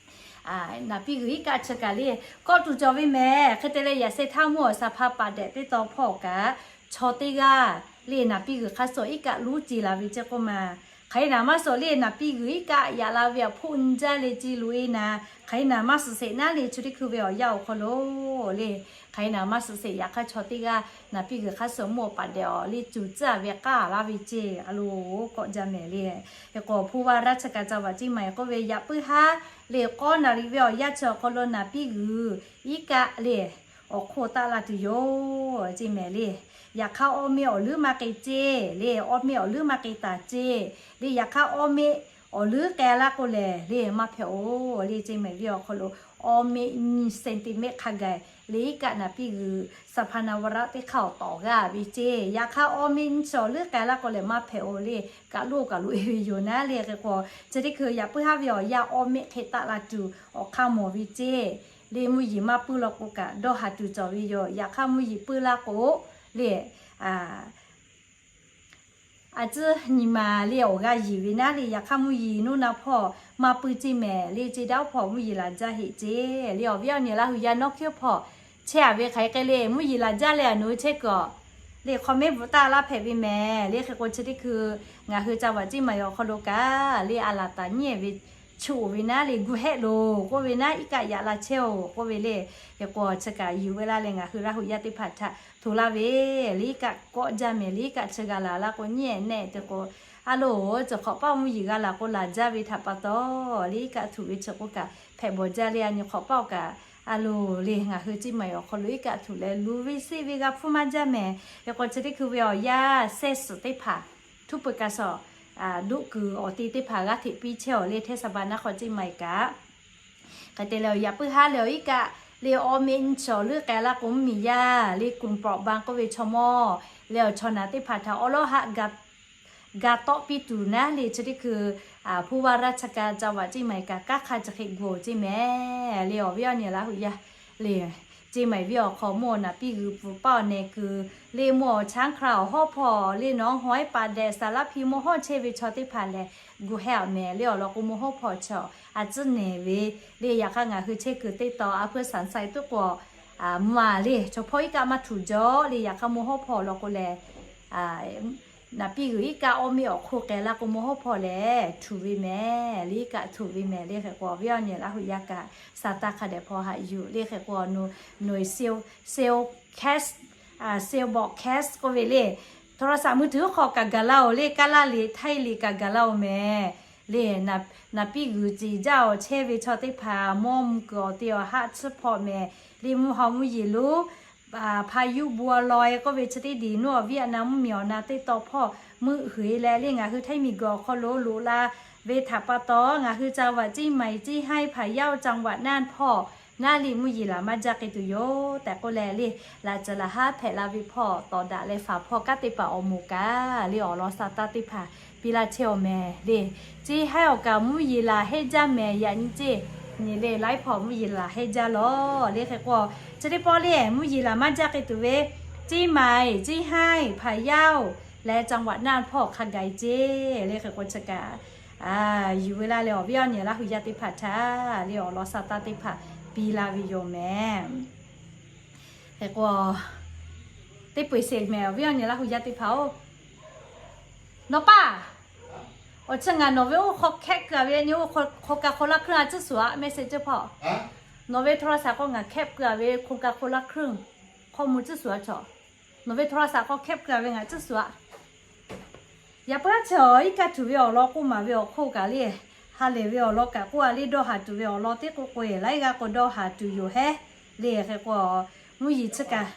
naˍ piˇ g'uiˬ iˉ kaˆ chi kaꞈ le kawˆ tuˬ cawˬ ve mehˍ. Hk'e te leh yaꞈ sheh htaˇ mvuhˇ awˬ saˍ hpa paˍ dehꞈ teˇ taw hpawˇ kaꞈ chaw teˇ g'aˇ le naˍ piˇ g'uiˬ hk'a shuˍ iˉ kaˆ luˉ ce la ve ceˇ k'oˆ ma. Hk'aˬ hk'e naˍ maˇ suhˍ le naˍ piˇ g'uiˬ iˉ kaˆ yaꞈ la ve aꞈ hpoˆ nyi jaˇ le ce loꞈ e naˍ, hk'aˬ hk'e naˍ maˇ suhˍ sheˍ naˉ le chi teˇ hkui ve awˬ yanˇ awˬ hk'aw lo le, hk'aˬ hk'e naˍ maˇ suhˍ sheˍ yaꞈ hk'aˇ chaw teˇ g'aˇ naˍ piˇ g'uiˬ hk'a shuˍ mvuhˇ awˬ paˍ dehꞈ awˬ le cuˬ tcuhˉ ve k'aˇ laˇ ve ceˇ a loˬ kawˆ jaˇ mehˍ le. Hk'e k'o hpu vaˇ raˇ chi kaꞈ ca vaꞈ Ceˇ maiˍ k'oˆ ve yaꞈ puiˉ haˉ le k'awˇ naˍ riˍ ve awˬ yanˇ chi awˬ hk'aw lo naˍ piˇ g'uiˬ iˉ kaˆ le awˬ hk'oˆ taˆ la tuˬ yoˬ ceˇ mehˍ le. Yaꞈ hk'aˇ awˇ meˆ awˬ leuˉ maˇ k'e ceˇ le, awˇ meˆ awˬ leuˉ maˇ k'e taˍ ceˇ le. Yaꞈ hk'aˇ awˇ meˆ awˬ leuˉ k'ai laˇ k'o lehˬ le maˇ hpehꞈ-oˬ le. Ceˇ maiˍ ve awˬ hk'aw lo awˇ meˆ nyiˇ centimetre hk'a gaˬ le iˉ kaˆ naˍ piˇ g'uiˬ saˍ hpa na vaˇ raˆ teˇ hk'aˇ awˬ tawˍ g'a ve ceˇ. Yaꞈ hk'aˇ awˇ meˆ nyiˇ chi awˬ leuˉ k'ai laˇ k'o lehˬ maˇ hpehꞈ-oˬ le. Kaꞈ loˇ kaꞈ loꞈ e ve yoˬ naˉ le. Hk'e k'o chi teˇ hkui yaꞈ puiˉ haˉ ve awˬ yanˇ awˇ meˆ hk'e taˆ la tuˬ awˬ hk'aˇ mawˬ ve ceˇ le. Mvuhˇ yeˬ maˇ puiˉ law k'o kaꞈ dawˇ haˍ tuˬ cawˬ ve yoˬ. Yaꞈ hk'aˇ mvuhˇ yeˬ puiˉ laˇ k'o le a tcuhˉ nyi ma le awˬ g'aˇ yeˬ ve naˉ le. Yaꞈ hk'aˇ mvuhˇ yeˬ nuˇ na hpawˇ maˇ puiˉ ceˇ mehˍ le. Ceˇ daꞈ hpawˇ mvuhˇ yeˬ laˬ jaˇ heˆ ceˇ le. Awˬ viˉ awˬ nyi Laˇ huˍ yaˇ nawˉ hkiˉ hpawˇ chehˇ a ve hk'aˬ hk'e le mvuhˇ yeˬ laˬ jaˇ leh a nawˬ hui chehˇ kuiˬ le comment bvuhꞈ taˆ laˇ hpehꞈ ve mehˍ le. Hk'e k'o chi teˇ hkui ngaˬ hui ca vaꞈ Ceˇ maiˍ awˬ hk'aw lo kaꞈ le a laˬ taˍ nyi ve chi oˬ ve naˉ le gu hehˆ loˬ k'oˆ ve naˉ iˉ kaˆ yaꞈ la chehˇ-oˬ k'oˆ ve le. Hk'e k'o chi kaꞈ yuˬ ve laˇ leh ngaˬ hui Laˇ huˍ yaˇ teˇ hpaˍ htaꞈ hto laˇ ve le iˉ kaˆ kawˆ jaˇ mehˍ le. Iˉ kaˆ chi g'a laˬ laˇ k'o nyi nehˆ te k'o a loˬ cawˬ hk'awꞈ paˆ mvuhˇ yeˬ g'a laˬ k'o laˬ jaˇ ve htaꞈ pa taw le iˉ kaˆ htuꞈ ve chi k'oˆ kaꞈ hpehꞈ bawˬ jaˇ le. A nyi hk'awꞈ paˆ kaꞈ a loˬ le ngaˬ hui Ceˇ maiˍ awˬ hk'aw lo iˉ kaˆ htuꞈ leh luˬ ve seˆ ve g'a hpfuhˇ maˇ jaˇ mehˍ. Hk'e k'o chi teˇ hkui ve awˬ yanˇ sehˇ suhˍ teˇ hpaˍ htuˉ peuˬ kaꞈ shawˍ duˆ kuiˬ awˬ te teˇ hpaˍ g'aˇ hteꞈ piˇ chehˇ-oˬ le hteˇ saˍ ba naˉ hk'aw Ceˇ maiˍ kaꞈ. Hk'e te leh awˬ yaꞈ puiˉ haˉ leh awˬ iˉ kaˆ le awˇ meˆ nyiˇ chi awˬ leuˉ k'ai laˇ k'o mvuhˇ miˬ yaˇ le kuˬ pawꞈ ba k'oˆ ve chaw mawˇ leh awˬ chaw naˍ teˇ hpaˍ htaꞈ awˉ lawˉ haˆ ga tawˆ piˇ tuˬ naˉ le chi teˇ hkui hpu vaˇ raˇ chi kaꞈ ca vaꞈ Ceˇ maiˍ kaꞈ kanˉ hk'a chi hk'e gu-oˬ ceˇ mehˍ le. Awˬ viˉ awˬ nyi Laˇ huˍ yaˇ le Ceˇ maiˍ venˇ awˬ hk'aw mvuhˇ awˬ naˍ piˇ g'uiˬ pfuhˍ paˆ awˬ nehˬ kuiˬ le mvuhˇ awˬ chaˉ hk'aˇ awˬ hawˉ hpawˇ le nawˬ hawˉ ehˉ paˍ dehꞈ saˍ laˇ hpiˇ mvuhˇ hawˉ chehˇ ve chaw teˇ hpaˍ lehˬ gu hehˆ-aꞈ mehˍ le. Awˬ lawn k'o mvuhˇ hawˉ hpawˇ chi a tcuhˉ nehˬ ve le. Yaꞈ hk'aˇ ngaˬ hui chehˇ kuiˬ teˇ taw a hpfuhˇ saˍ sai tuˉ k'o mvuhˇ a le chaw hpawˇ iˉ kaˆ maˇ htuꞈ jaw le. Yaꞈ hk'aˇ mvuhˇ hawˉ hpawˇ awˬ lawn k'o lehˬ naˍ piˇ g'uiˬ iˉ kaˆ awˇ meˆ awˬ hk'oˆ k'ai laˇ k'o mvuhˇ hawˉ hpawˇ lehˬ htuꞈ ve mehˍ le. Iˉ kaˆ htuꞈ ve mehˍ le. Hk'e k'o awˬ viˉ awˬ nyi Laˇ huˍ yaˇ kaꞈ saˍ taˇ hk'a dehꞈ hpaw haꞈ yuˬ le. Hk'e k'o nawˬ sales, sales cash, sales box cash k'oˆ ve le โทรศัพท์มือถือ hk'aw kaꞈ gaˬ laˇ-oˬ le. Kaˇ laˇ liꞈ htaiˇ liꞈ kaꞈ gaˬ laˇ-oˬ mehˍ le. Naˍ piˇ g'uiˬ ceˬ jaˇ awˬ chehˇ ve chaw teˇ hpaˍ mawˇ mvuh kuiˬ awˬ te awˬ haˆ tsuhˇ hpawꞈ mehˍ le. Mvuhˇ haw mvuhˇ yeˬ lonˉ พายุบัวลอย k'oˆ ve chi teˇ diˬ nuˇ awˬ viˉ awˬ na mvuhˇ miˬ awˬ na teˇ taw hpawˇ meuˆ huiˍ leh le ngaˬ hui htaiˇ miˬ guiˬ awˬ hk'aw lo loꞈ la ve htaꞈ pa taw ngaˬ hui ca vaꞈ Ceˇ maiˍ Ceˇ haiˇ hpaˍ yaˇ-oˬ ca vaꞈ naˇ hpawˇ naˉ le mvuhˇ yeˬ laˬ maˇ jaˇ k'ai tuˬ yoˬ tehꞈ k'oˆ leh le laꞈ ceuˬ laꞈ haˉ hpehꞈ la ve hpawˇ tawˍ daꞈ leh faˍ hpawˇ kanˉ te paˍ awˬ moˍ kaꞈ le awˬ lawn sa taˇ teˇ hpaˍ piˇ laˇ chehˇ-oˬ mehˍ le. Ceˇ haiˇ awˬ kaꞈ mvuhˇ yeˬ laˬ hehnˇ jaˇ mehˍ. Yaꞈ nyi ceˇ nyi le laiˉ hpawˇ mvuhˇ yeˬ laˬ hehnˇ jaˇ lawˬ le. Hk'e k'o chi teˇ pawˆ le mvuhˇ yeˬ laˬ maˇ jaˇ k'ai tuˬ ve Ceˇ maiˍ Ceˇ haiˇ hpaˍ yaˇ-oˬ leh ca vaꞈ naˇ hpawˇ hk'a gaˬ ceˇ le. Hk'e k'o chi kaꞈ yuˬ ve laˇ leh awˬ viˉ awˬ nyi Laˇ huˍ yaˇ teˇ hpaˍ htaꞈ le awˬ lawn sa taˇ teˇ hpaˍ piˇ laˇ ve yoˬ mehˍ. Hk'e k'o teˇ peu-eˬ sheˍ mehˍ awˬ viˉ awˬ nyi Laˇ huˍ yaˇ teˇ hpaˍ-oˬ. Nawˬ paˇ, awˬ chi ngaˬ nawˬ ve oˇ hk'aw hkehˆ keu-a ve nyi oˇ hk'aw kaꞈ hk'aw laˇ hkeuˆ a tcuhˉ suˍ-a mehˆ se ceˇ hpawˇ. Nawˬ ve โทรศัพท์ k'o ngaˬ hkehˆ keu-a ve hk'aw kaꞈ hk'aw laˇ hkeuˆ hk'aw mvuh tcuhˉ suˍ-a chaw. Nawˬ ve โทรศัพท์ k'o hkehˆ keu-a ve ngaˬ tcuhˉ suˍ-a. Yaꞈ puiˉ aˉ chi iˉ kaˆ tuˬ ve awˬ lawn k'oˆ maˍ ve awˬ hk'oˆ kaꞈ le, ha lehˬ ve awˬ lawn kaꞈ k'oˆ-a le dawˇ haˍ tuˬ ve awˬ lawn teˇ k'oˆ k'o-e laiˉ g'aˇ k'o dawˇ haˍ tuˬ yoˬ hehˉ le. Hk'e k'o mvuhˇ yeˬ chi kaꞈ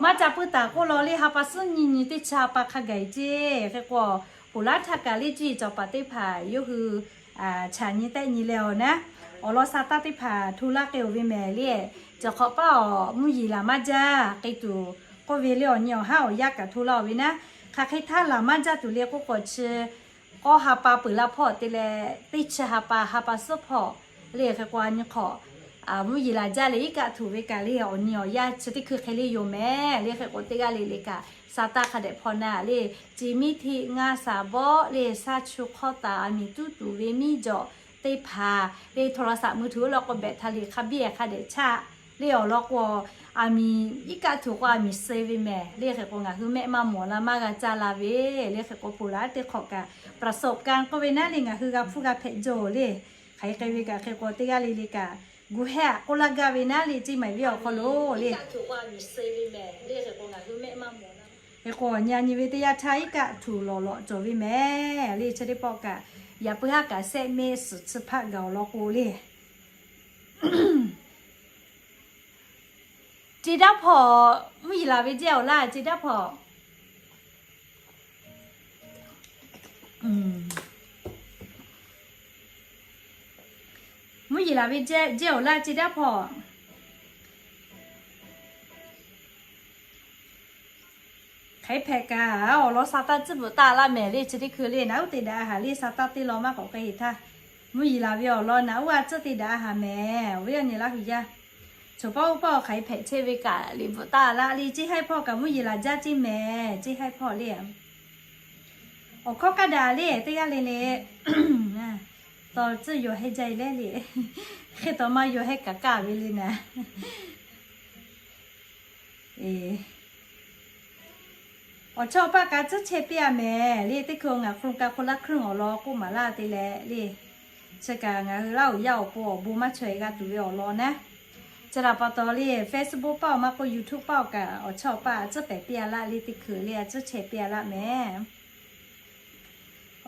maˇ ca puiˉ taˍ k'oˆ law le ha pa suhˉ nyi nyi teˇ chi ha pa hk'a gaˬ ceˇ. Hk'e k'o ponˬ laˉ htaˇ kaꞈ le cuˇ yiˍ cawˬ paˍ teˇ hpaˍ yawˇ hui chaꞈ nyi tehˆ nyi leh awˬ naˉ awˬ lawn sa taˇ teˇ hpaˍ hto laˇ k'ai-oˬ ve mehˍ le. Cawˬ hk'awꞈ paˇ awˬ mvuhˇ yeˬ laˬ maˇ jaˇ k'ai tuˬ k'oˆ ve le awˬ nyi awˬ haˉ awˬ yanˇ kaꞈ hto laˇ-oˬ ve naˉ. Hk'aˬ hk'e htaˇ laˬ maˇ jaˇ tuˬ le k'oˆ k'o chi k'awˇ ha pa peuˬ laˇ hpawˇ te leh teˇ chi ha pa ha pa suhˉ hpawˇ le. Hk'e k'o a nyi hk'awꞈ mvuhˇ yeˬ laˬ jaˇ le iˉ kaˆ htuꞈ ve kaꞈ le awˬ nyi awˬ yanˇ chi teˇ hkui hk'e le yoˬ mehˍ le. Hk'e k'o teˇ g'aˇ le le kaꞈ sa taˇ hk'a dehꞈ hpaw na le, ceˬ miˇ htiˆ ngaˇ saˍ bawˆ le saˇ chu hk'awˇ taˍ aˬ miˍ tuˉ tuˬ ve miˇ jawꞈ teˇ hpaˍ le โทรศัพท์มือถือ law k'o แบตเตอรี่ hk'a biˇ hk'a dehꞈ chaˆ le awˬ lawn k'o, aˬ miˍ iˉ kaˆ htuꞈ k'o aˬ miˍ suh ve mehˍ le. Hk'e k'o ngaˬ hui mehˆ maˇ mawˬ la maˇ g'a caˇ la ve le. Hk'e k'o ponˬ laˬ teˇ hk'awꞈ kaꞈ ประสบการณ์ k'oˆ ve naˉ le ngaˬ hui g'a hpuˇ g'a hpehꞈ jaˇ le. Hk'aˬ hk'e ve kaꞈ hk'e k'o teˇ g'aˇ le le kaꞈ gu hehˉ aꞈ k'oˆ laˇ gaˇ ve naˉ le ceˇ maˍ ve awˬ hk'aw lo le. Hk'e k'o nyi a nyi ve teˇ yanˇ htaˇ iˉ kaˆ htuꞈ lawˬ lawꞈ cawˬ ve mehˍ le. Chi teˇ pawˆ kaꞈ yaꞈ puiˉ haˉ kaꞈ sehˆ mehˆ suhˍ chi hpaˆ gaˬ awˬ lawn k'o le. Ceˇ daˇ hpawˇ, mvuhˇ yeˬ laˬ ve jehˇ awˬ laˇ ceˇ daˇ hpawˇ. Mvuhˇ yeˬ laˬ ve jehˇ awˬ laˇ ceˇ daˇ hpawˇ. Hk'aˬ hk'e hpehꞈ kaꞈ awˬ lawn sa taˇ tcuhˉ bvuhꞈ taˇ laˇ mehˍ le. Chi teˇ hkui le naˉ uˉ te daꞈ haˍ le sa taˇ teˇ law maˇ k'awꞈ k'ai heˍ htaˇ, mvuhˇ yeˬ laˬ ve awˬ lawn naˉ uˉ a tcuhˉ te daꞈ haˍ mehˍ awˬ viˉ awˬ nyi Laˇ huˍ yaˇ. Choˬ paˉ uˉ paˆ awˬ hk'aˬ hk'e hpehꞈ chehˇ ve kaꞈ liꞈ bvuhꞈ taˇ laˇ le. Ceˇ haiˇ hpawˇ kaꞈ mvuhˇ yeˬ laˬ jaˇ ceˇ mehˍ ceˇ haiˇ hpawˇ le. Awˬ hkawˇ kaˇ daꞈ le teˇ g'aˇ le le. Taw tcuhˇ yaw hehˇ jaˇ e leh le. Hk'e taw maˇ yaw hehˇ kaꞈ kaˇ ve le naˍ. Awˬ chawˇ awˬ paˆ kaꞈ tcuhˉ chehˇ piˇ a mehˍ le. Teˇ hkui ngaˬ โครงการคนละครึ่ง awˬ lawn k'oˆ maˍ laˇ te leh le. Chi kaꞈ ngaˬ hui Laˇ huˍ yaˇ awˬ pon awˬ bon maˇ chaweh g'a tuˬ ve awˬ lawn naˉ. Chi htaꞈ pa taw le Facebook paˆ awˬ maˇ k'oˆ YouTube paˆ awˬ kaꞈ awˬ chawˇ awˬ paˆ tcuhˉ pehˍ piˇ a laˇ le. Teˇ hkui le a tcuhˉ chehˇ piˇ a laˇ mehˍ.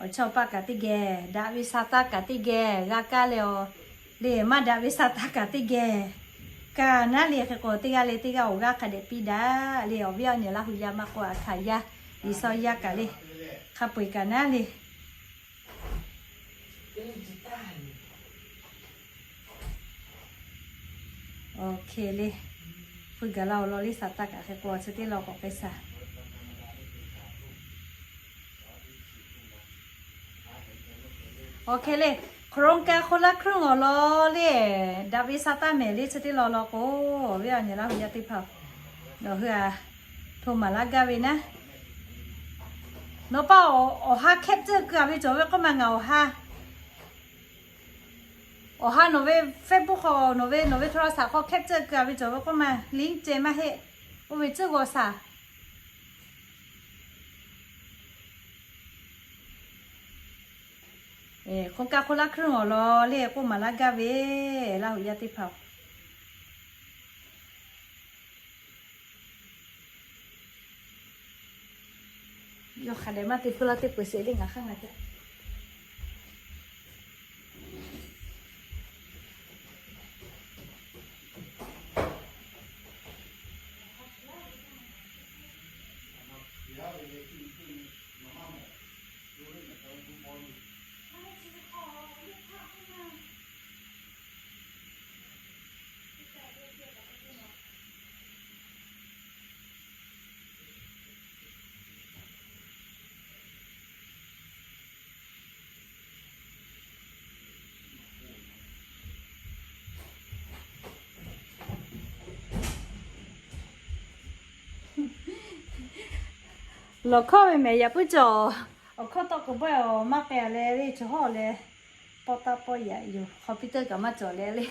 Awˬ chawˇ awˬ paˆ kaꞈ teˇ geh, daꞈ ve sa taˇ kaꞈ teˇ geh g'a kaˇ leh awˬ le, maˇ daꞈ ve sa taˇ kaꞈ teˇ geh kaˇ naˉ le. Hk'e k'o teˇ g'aˇ le teˇ g'aˇ awˬ g'aˇ hk'a dehꞈ piˇ daꞈ le. Awˬ viˉ awˬ nyi Laˇ huˍ yaˇ maˇ k'oˆ a hkanˍ yaˇ, Liꞈ shaw yaˇ kaꞈ le hk'a peu eˬ kaꞈ naˉ le. Awˬ hk'e le, hpu gaˬ la awˬ lawn le sa taˇ kaꞈ hk'e k'o chi teˇ law k'awꞈ k'ai shaˍ. Awˬ hk'e le, โครงการคนละครึ่ง awˬ lawn le, daꞈ ve sa taˇ mehˍ le chi teˇ law law k'o, awˬ viˉ awˬ nyi Laˇ huˍ yaˇ teˇ hpaˍ, nawˬ hui a hto maˍ laˇ gaˇ ve naˉ. Nawˬ paˇ awˬ ha capture keu a ve cawˬ ve k'oˆ ma ngaˬ awˬ ha Awˬ ha nawˬ ve Facebook hk'aw nawˬ ve, nawˬ ve โทรศัพท์ hk'aw capture keu a ve cawˬ ve k'oˆ ma, link ceh maˇ heˆ. Oˇ ve tcuhˉ g'aw shaˍ. โครงการคนละครึ่ง awˬ lawn le k'oˆ maˍ laˇ gaˇ ve, Laˇ huˍ yaˇ teˇ hpaˍ-oˬ. Yawˇ hk'a dehꞈ maˇ te hpuˇ laˇ teˇ peuˬ sheˍ le ngaˬ hk'aˇ ngaˬ te. Lawˬ hkawˇ ve mehˍ yaꞈ puiˉ cawˬ. Awˬ hkawˇ tawˆ k'oˍ bawehˇ awˬ maˇ k'ai a leh le, chaw hawˉ leh pawˆ taˇ pawˆ yaꞈ yoˬ. Computer kaꞈ maˇ cawˬ leh le.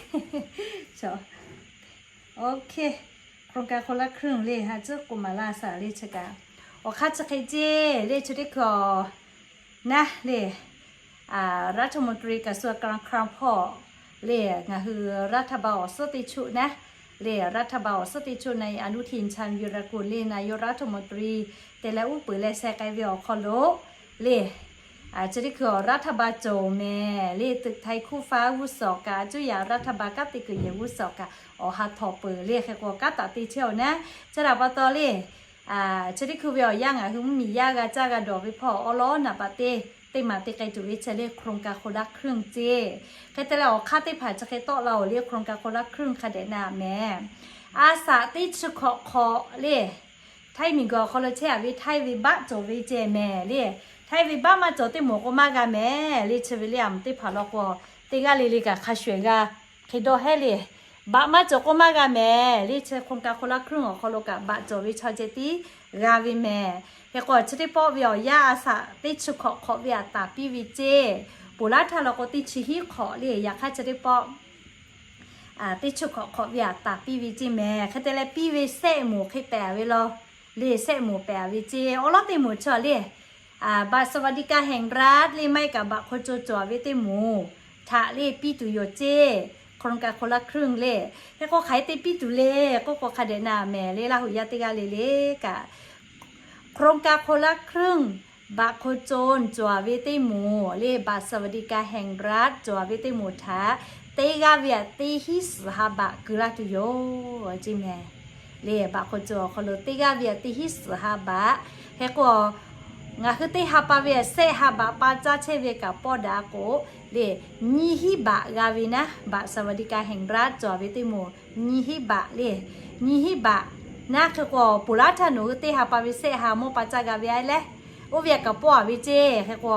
โครงการคนละครึ่ง le ha tcuhˉ k'oˆ maˍ laˇ shaˍ le chi kaꞈ. Awˬ hk'aˇ chi hk'e ceˇ le chi teˇ hkui a naˉ le, รัฐมนตรีกระทรวงการคลัง hpawˇ le ngaˬ hui รัฐบาล awˬ suhˉ teˇ choˆ naˉ le, รัฐบาล awˬ suhˉ teˇ choˆ นายอนุทิน ชาญวีรกูล le นายกรัฐมนตรี te leh uˉ peunˍ leh sheh k'ai ve awˬ hk'aw lo le, chi teˇ hkui a รัฐบาล cawˬ mehˍ le, ตึกไทยคู่ฟ้า g'uˇ suhˍ awˬ kaꞈ, อายุทยา รัฐบาล kanˉ te kuiˬ yehˬ g'uˇ suhˍ awˬ kaꞈ awˬ ha htawnˍ peuˬ le. Hk'e k'o kanˉ taˍ te chehˇ-oˬ naˉ. Chi htaꞈ pa taw le, chi teˇ hkui ve awˬ yanˇ ngaˬ hui mvuhˇmiˬ yaˇ g'a caˇ g'a dawˬ ve hpawˇ awˬ lawn naˍ baꞈ te teˇ maˬ te k'ai tuˬ ve chi le โครงการคนละครึ่ง ceˇ. Hk'e te leh awˬ hk'aˇ teˇ hpaˍ chi hk'e tawˆ la-oˬ le, โครงการคนละครึ่ง hk'a dehꞈ na mehˍ. A shaꞈ teˇ chi hkawꞈ hk'awꞈ le, htaiˇ miˬguiˬ awˬ hk'aw lo chehˇ a ve htaiˇ ve baˆ cawˬ ve ceh mehˍ le. Htaiˇ ve baˆ maˇ cawˬ teˇ moˍ k'o maˇ g'a mehˍ le. Chi ve le a meuꞈ teˇ hpaˍ law k'o, teˇ g'aˇ le le kaꞈ hk'a shuˍ ehˍ g'a hk'e dawˇ hehˉ le. Baꞈ maˇ cawˬ k'oˆ maˇ g'a mehˍ le. Chi โครงการคนละครึ่ง awˬ hk'aw lo kaꞈ baꞈ cawˬ ve chaw ceh tiˉ g'a ve mehˍ. Hk'e k'o chi teˇ pawˆ ve awˬ yanˇ a shaꞈ teˇ chi hkawꞈ hk'awꞈ ve aꞈ taˍ piˇ ve ceˇ. Ponˬ laˉ htaˇ law k'o teˇ chi hiˉ hk'awꞈ le. Yaꞈ hk'aˇ chi teˇ pawˆ teˇ chi hkawꞈ hk'awꞈ ve aꞈ taˍ piˇ ve ceˇ mehˍ. Hk'e te leh piˇ ve sehˆ moˍ hk'e pehˍ ve law le. Sehˆ moˍ pehˍ ve ceˇ. Awˉ lawˉ teˇ moˍ chi le, บัตรสวัสดิการแห่งรัฐ le maˇ heˆ kaꞈ บัตรคนจน cawˬ ve teˇ moˍ htaꞈ le piˇ tuˬ yoˬ ceˇ. โครงการคนละครึ่ง le. Hk'e k'o hk'aˬ hk'e te piˇ tuˬ le k'oˆ k'o hk'a dehꞈ na mehˍ le. Laˇ huˍ yaˇ teˇ g'aˇ le le kaꞈ โครงการคนละครึ่ง บัตรคนจน cawˬ ve teˇ moˍ le, บัตรสวัสดิการแห่งรัฐ cawˬ ve teˇ moˍ htaꞈ teˇ g'aˇ ve aꞈ teˇ hinˉ suhˍ ha baꞈ keu laˇ tuˬ yoˬ ceˇ mehˍ. Le บัตรคนจน awˬ hk'aw lo teˇ g'aˇ ve aꞈ teˇ hinˉ suhˍ ha baꞈ. Hk'e k'o ngaˬ hui teˇ ha pa ve aꞈ sehˆ ha baꞈ pa caˇ chehˇ ve kaꞈ pawˆ daꞈ k'o le, nyiˇ hinˉ baꞈ g'a ve naˉ, บัตรสวัสดิการแห่งรัฐ cawˬ ve teˇ moˍ nyiˇ hinˉ baꞈ le. Nyiˇ hinˉ baꞈ naˉ. Hk'e k'o ponˬ laˉ htaˇ nawˬ hui teˇ ha pa ve sehˆ ha mawˇ pa caˇ g'a ve a leh, oˇ ve aꞈ kaꞈ pawˆ a ve ceˇ. Hk'e k'o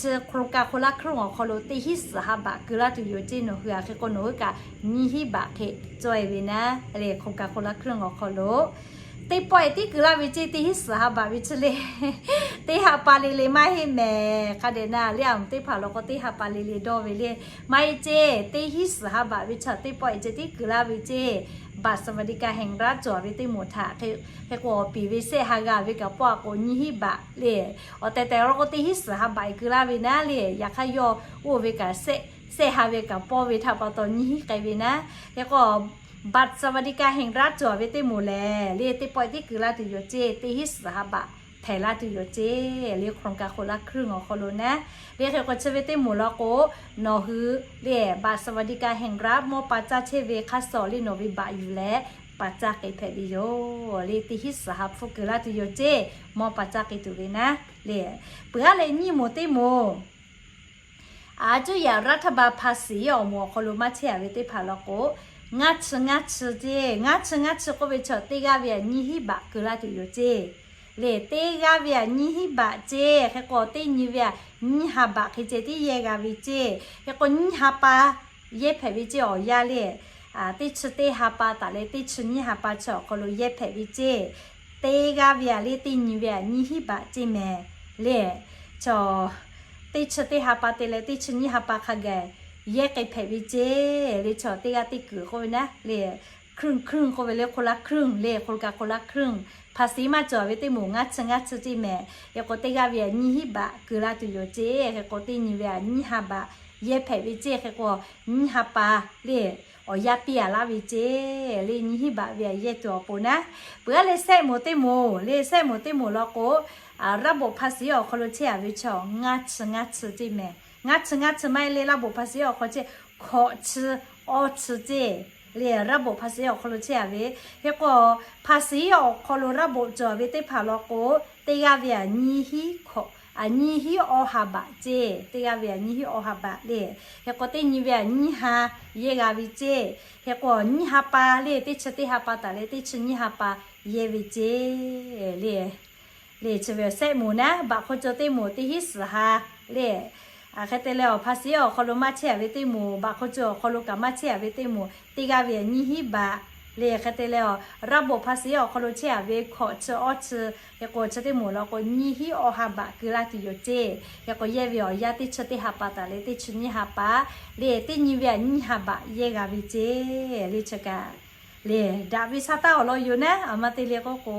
chi โครงการคนละครึ่ง awˬ hk'aw lo teˇ hinˉ suhˍ ha baꞈ keu laˇ tuˬ yoˬ ceˇ. Nawˬ hui aꞈ hk'e k'o nawˬ hui kaꞈ nyiˇ hinˉ baꞈ hk'e cawˬ e ve naˉ le. โครงการคนละครึ่ง awˬ hk'aw lo teˇ pawˆ e tiˉ keu laˇ ve ceˇ. Teˇ hinˉ suhˍ ha baꞈ ve chi le, teˇ ha pa le le maˇ heˆ mehˍ. Hk'a dehꞈ na le, a moˍ teˇ hpaˍ law k'o teˇ ha pa le le dawˇ ve le. Maˇ heˆ ceˇ. Teˇ hinˉ suhˍ ha baꞈ ve chi teˇ pawˆ e ceh tiˉ keu laˇ ve ceˇ. บัตรสวัสดิการแห่งรัฐ cawˬ ve teˇ moˍ htaꞈ hk'e k'o awˬ piˍ ve sehˆ ha g'a ve kaꞈ pawˆ a k'o nyiˇ hinˉ baꞈ le. Awˬ tehˬ tehˬ law k'o teˇ hinˉ suhˍ ha baꞈ e keu laˇ ve naˉ le. Yaꞈ hk'aˇ yawˇ oˇ ve kaꞈ sehˆ ha ve kaꞈ pawˆ ve htaꞈ pa taw nyiˇ hinˉ k'ai ve naˉ. Hk'e k'o บัตรสวัสดิการแห่งรัฐ cawˬ ve teˇ moˍ lehˬ le, teˇ pawˆ e tiˉ keu laˇ tuˬ yoˬ ceˇ. Teˇ hinˉ suhˍ ha baꞈ hpehꞈ laˇ tuˬ yoˬ ceˇ le. โครงการคนละครึ่ง awˬ hk'aw lo naˉ le. Hk'e k'o chi ve teˇ moˍ law k'o nawˬ hui le บัตรสวัสดิการแห่งรัฐ mawˇ pa caˇ chehˇ ve hk'a shuˍ le nawˬ ve baꞈ yuˬ leh pa caˇ k'ai hpehꞈ ve yoˬ le. Teˇ hinˉ suhˍ ha hpfuhˇ keu laˇ tuˬ yoˬ ceˇ. Mawˇ pa caˇ k'ai tuˬ ve naˉ le. Peuˬ aˉ leh nyiˇ moˍ teˇ moˍ a cuˇ yaꞈ รัฐบาล ภาษี awˬ moˍ awˬ hk'aw lo maˇ chehˇ a ve teˇ hpaˍ law k'o, ngaˇ chi ngaˇ chi ceˇ. Ngaˇ chi ngaˇ chi k'oˆ ve chaw teˇ g'aˇ ve aꞈ nyiˇ hinˉ baꞈ keu laˇ tuˬ yoˬ ceˇ. Le teˇ g'aˇ ve aꞈ nyiˇ hinˉ baꞈ ceˇ. Hk'e k'o teˇ nyi ve aꞈ nyiˇ ha baꞈ hk'e ceh tiˉ yehˇ g'a ve ceˇ. Hk'e k'o nyiˇ ha pa yehˇ hpehꞈ ve ceˇ. Awˬ yanˇ le teˇ chi teˇ ha pa taˍ leh teˇ chi nyiˇ ha pa chi awˬ hk'aw lo yehˇ hpehꞈ ve ceˇ. Teˇ g'aˇ ve aꞈ le teˇ nyi ve aꞈ nyiˇ hinˉ baꞈ ceˇ mehˍ le. Chaw teˇ chi teˇ ha pa te leh teˇ chi nyiˇ ha pa hk'a gaˬ yehˇ k'ai hpehꞈ ve ceˇ le. Chaw teˇ g'aˇ teˇ kuiˬ k'oˆ ve naˉ le, ครึ่งครึ่ง k'oˆ ve le, คนละครึ่ง le, โครงการคนละครึ่ง ภาษี maˇ cawˬ ve teˇ moˍ ngaˇ chi ngaˇ chi ceˇ mehˍ. Hk'e k'o teˇ g'aˇ ve aꞈ nyiˇ hinˉ baꞈ keu laˇ tuˬ yoˬ ceˇ. Hk'e k'o teˇ nyi ve aꞈ nyiˇ ha baꞈ yehˇ hpehꞈ ve ceˇ. Hk'e k'o nyiˇ ha pa le awˬ yanˇ piˇ a laˇ ve ceˇ le. Nyiˇ hinˉ baꞈ ve aꞈ yehˇ tuˬ awˬ pon naˉ. Peuˬ aˉ leh sehˆ moˍ teˇ moˍ le, sehˆ moˍ teˇ moˍ law k'o ระบบภาษี awˬ hk'aw lo chehˇ a ve chaw ngaˇ chi ngaˇ chi ceˇ mehˍ. Ngaˇ chi ngaˇ chi maˇ heˆ le, ระบบภาษี awˬ hk'aw chehˇ hkawꞈ chi awˇ chi ceˇ le. ระบบภาษี awˬ hk'aw lo chehˇ a ve, hk'e k'o ภาษี awˬ hk'aw lo ระบบ cawˬ ve teˇ hpaˍ law k'o, teˇ g'aˇ ve aꞈ nyiˇ hinˉ hkawꞈ, aꞈ nyiˇ hinˉ awˇ ha baꞈ ceˇ. Teˇ g'aˇ ve aꞈ nyiˇ hinˉ awˇ ha baꞈ le. Hk'e k'o teˇ nyi ve aꞈ nyiˇ ha yehˇ g'a ve ceˇ. Hk'e k'o nyiˇ ha pa le, teˇ chi teˇ ha pa taˍ leh teˇ chi nyiˇ ha pa yehˇ ve ceˇ le. Le chi ve sehˆ moˍ naˉ, บัตรคนจน teˇ moˍ teˇ hinˉ suhˍ ha le. Hk'e te leh awˬ ภาษี awˬ hk'aw lo maˇ chehˇ a ve teˇ moˍ, บัตรคนจน awˬ hk'aw lo kaꞈ maˇ chehˇ a ve teˇ moˍ, teˇ g'aˇ ve aꞈ nyiˇ hinˉ baꞈ le. Hk'e te leh awˬ ระบบภาษี awˬ hk'aw lo chehˇ a ve hkawꞈ chi awˇ chi, hk'e k'o chi teˇ moˍ law k'o nyiˇ hinˉ awˇ ha baꞈ keu laˇ tuˬ yoˬ ceˇ. Hk'e k'o yehˇ ve awˬ yanˇ teˇ chi teˇ ha pa taˍ leh teˇ chi nyiˇ ha pa le, teˇ nyi ve aꞈ nyiˇ ha baꞈ yehˇ g'a ve ceˇ le. Chi kaꞈ le daꞈ ve sha taˇ awˬ lawn yoˬ naˉ. Aˬ ma te le k'oˆ k'o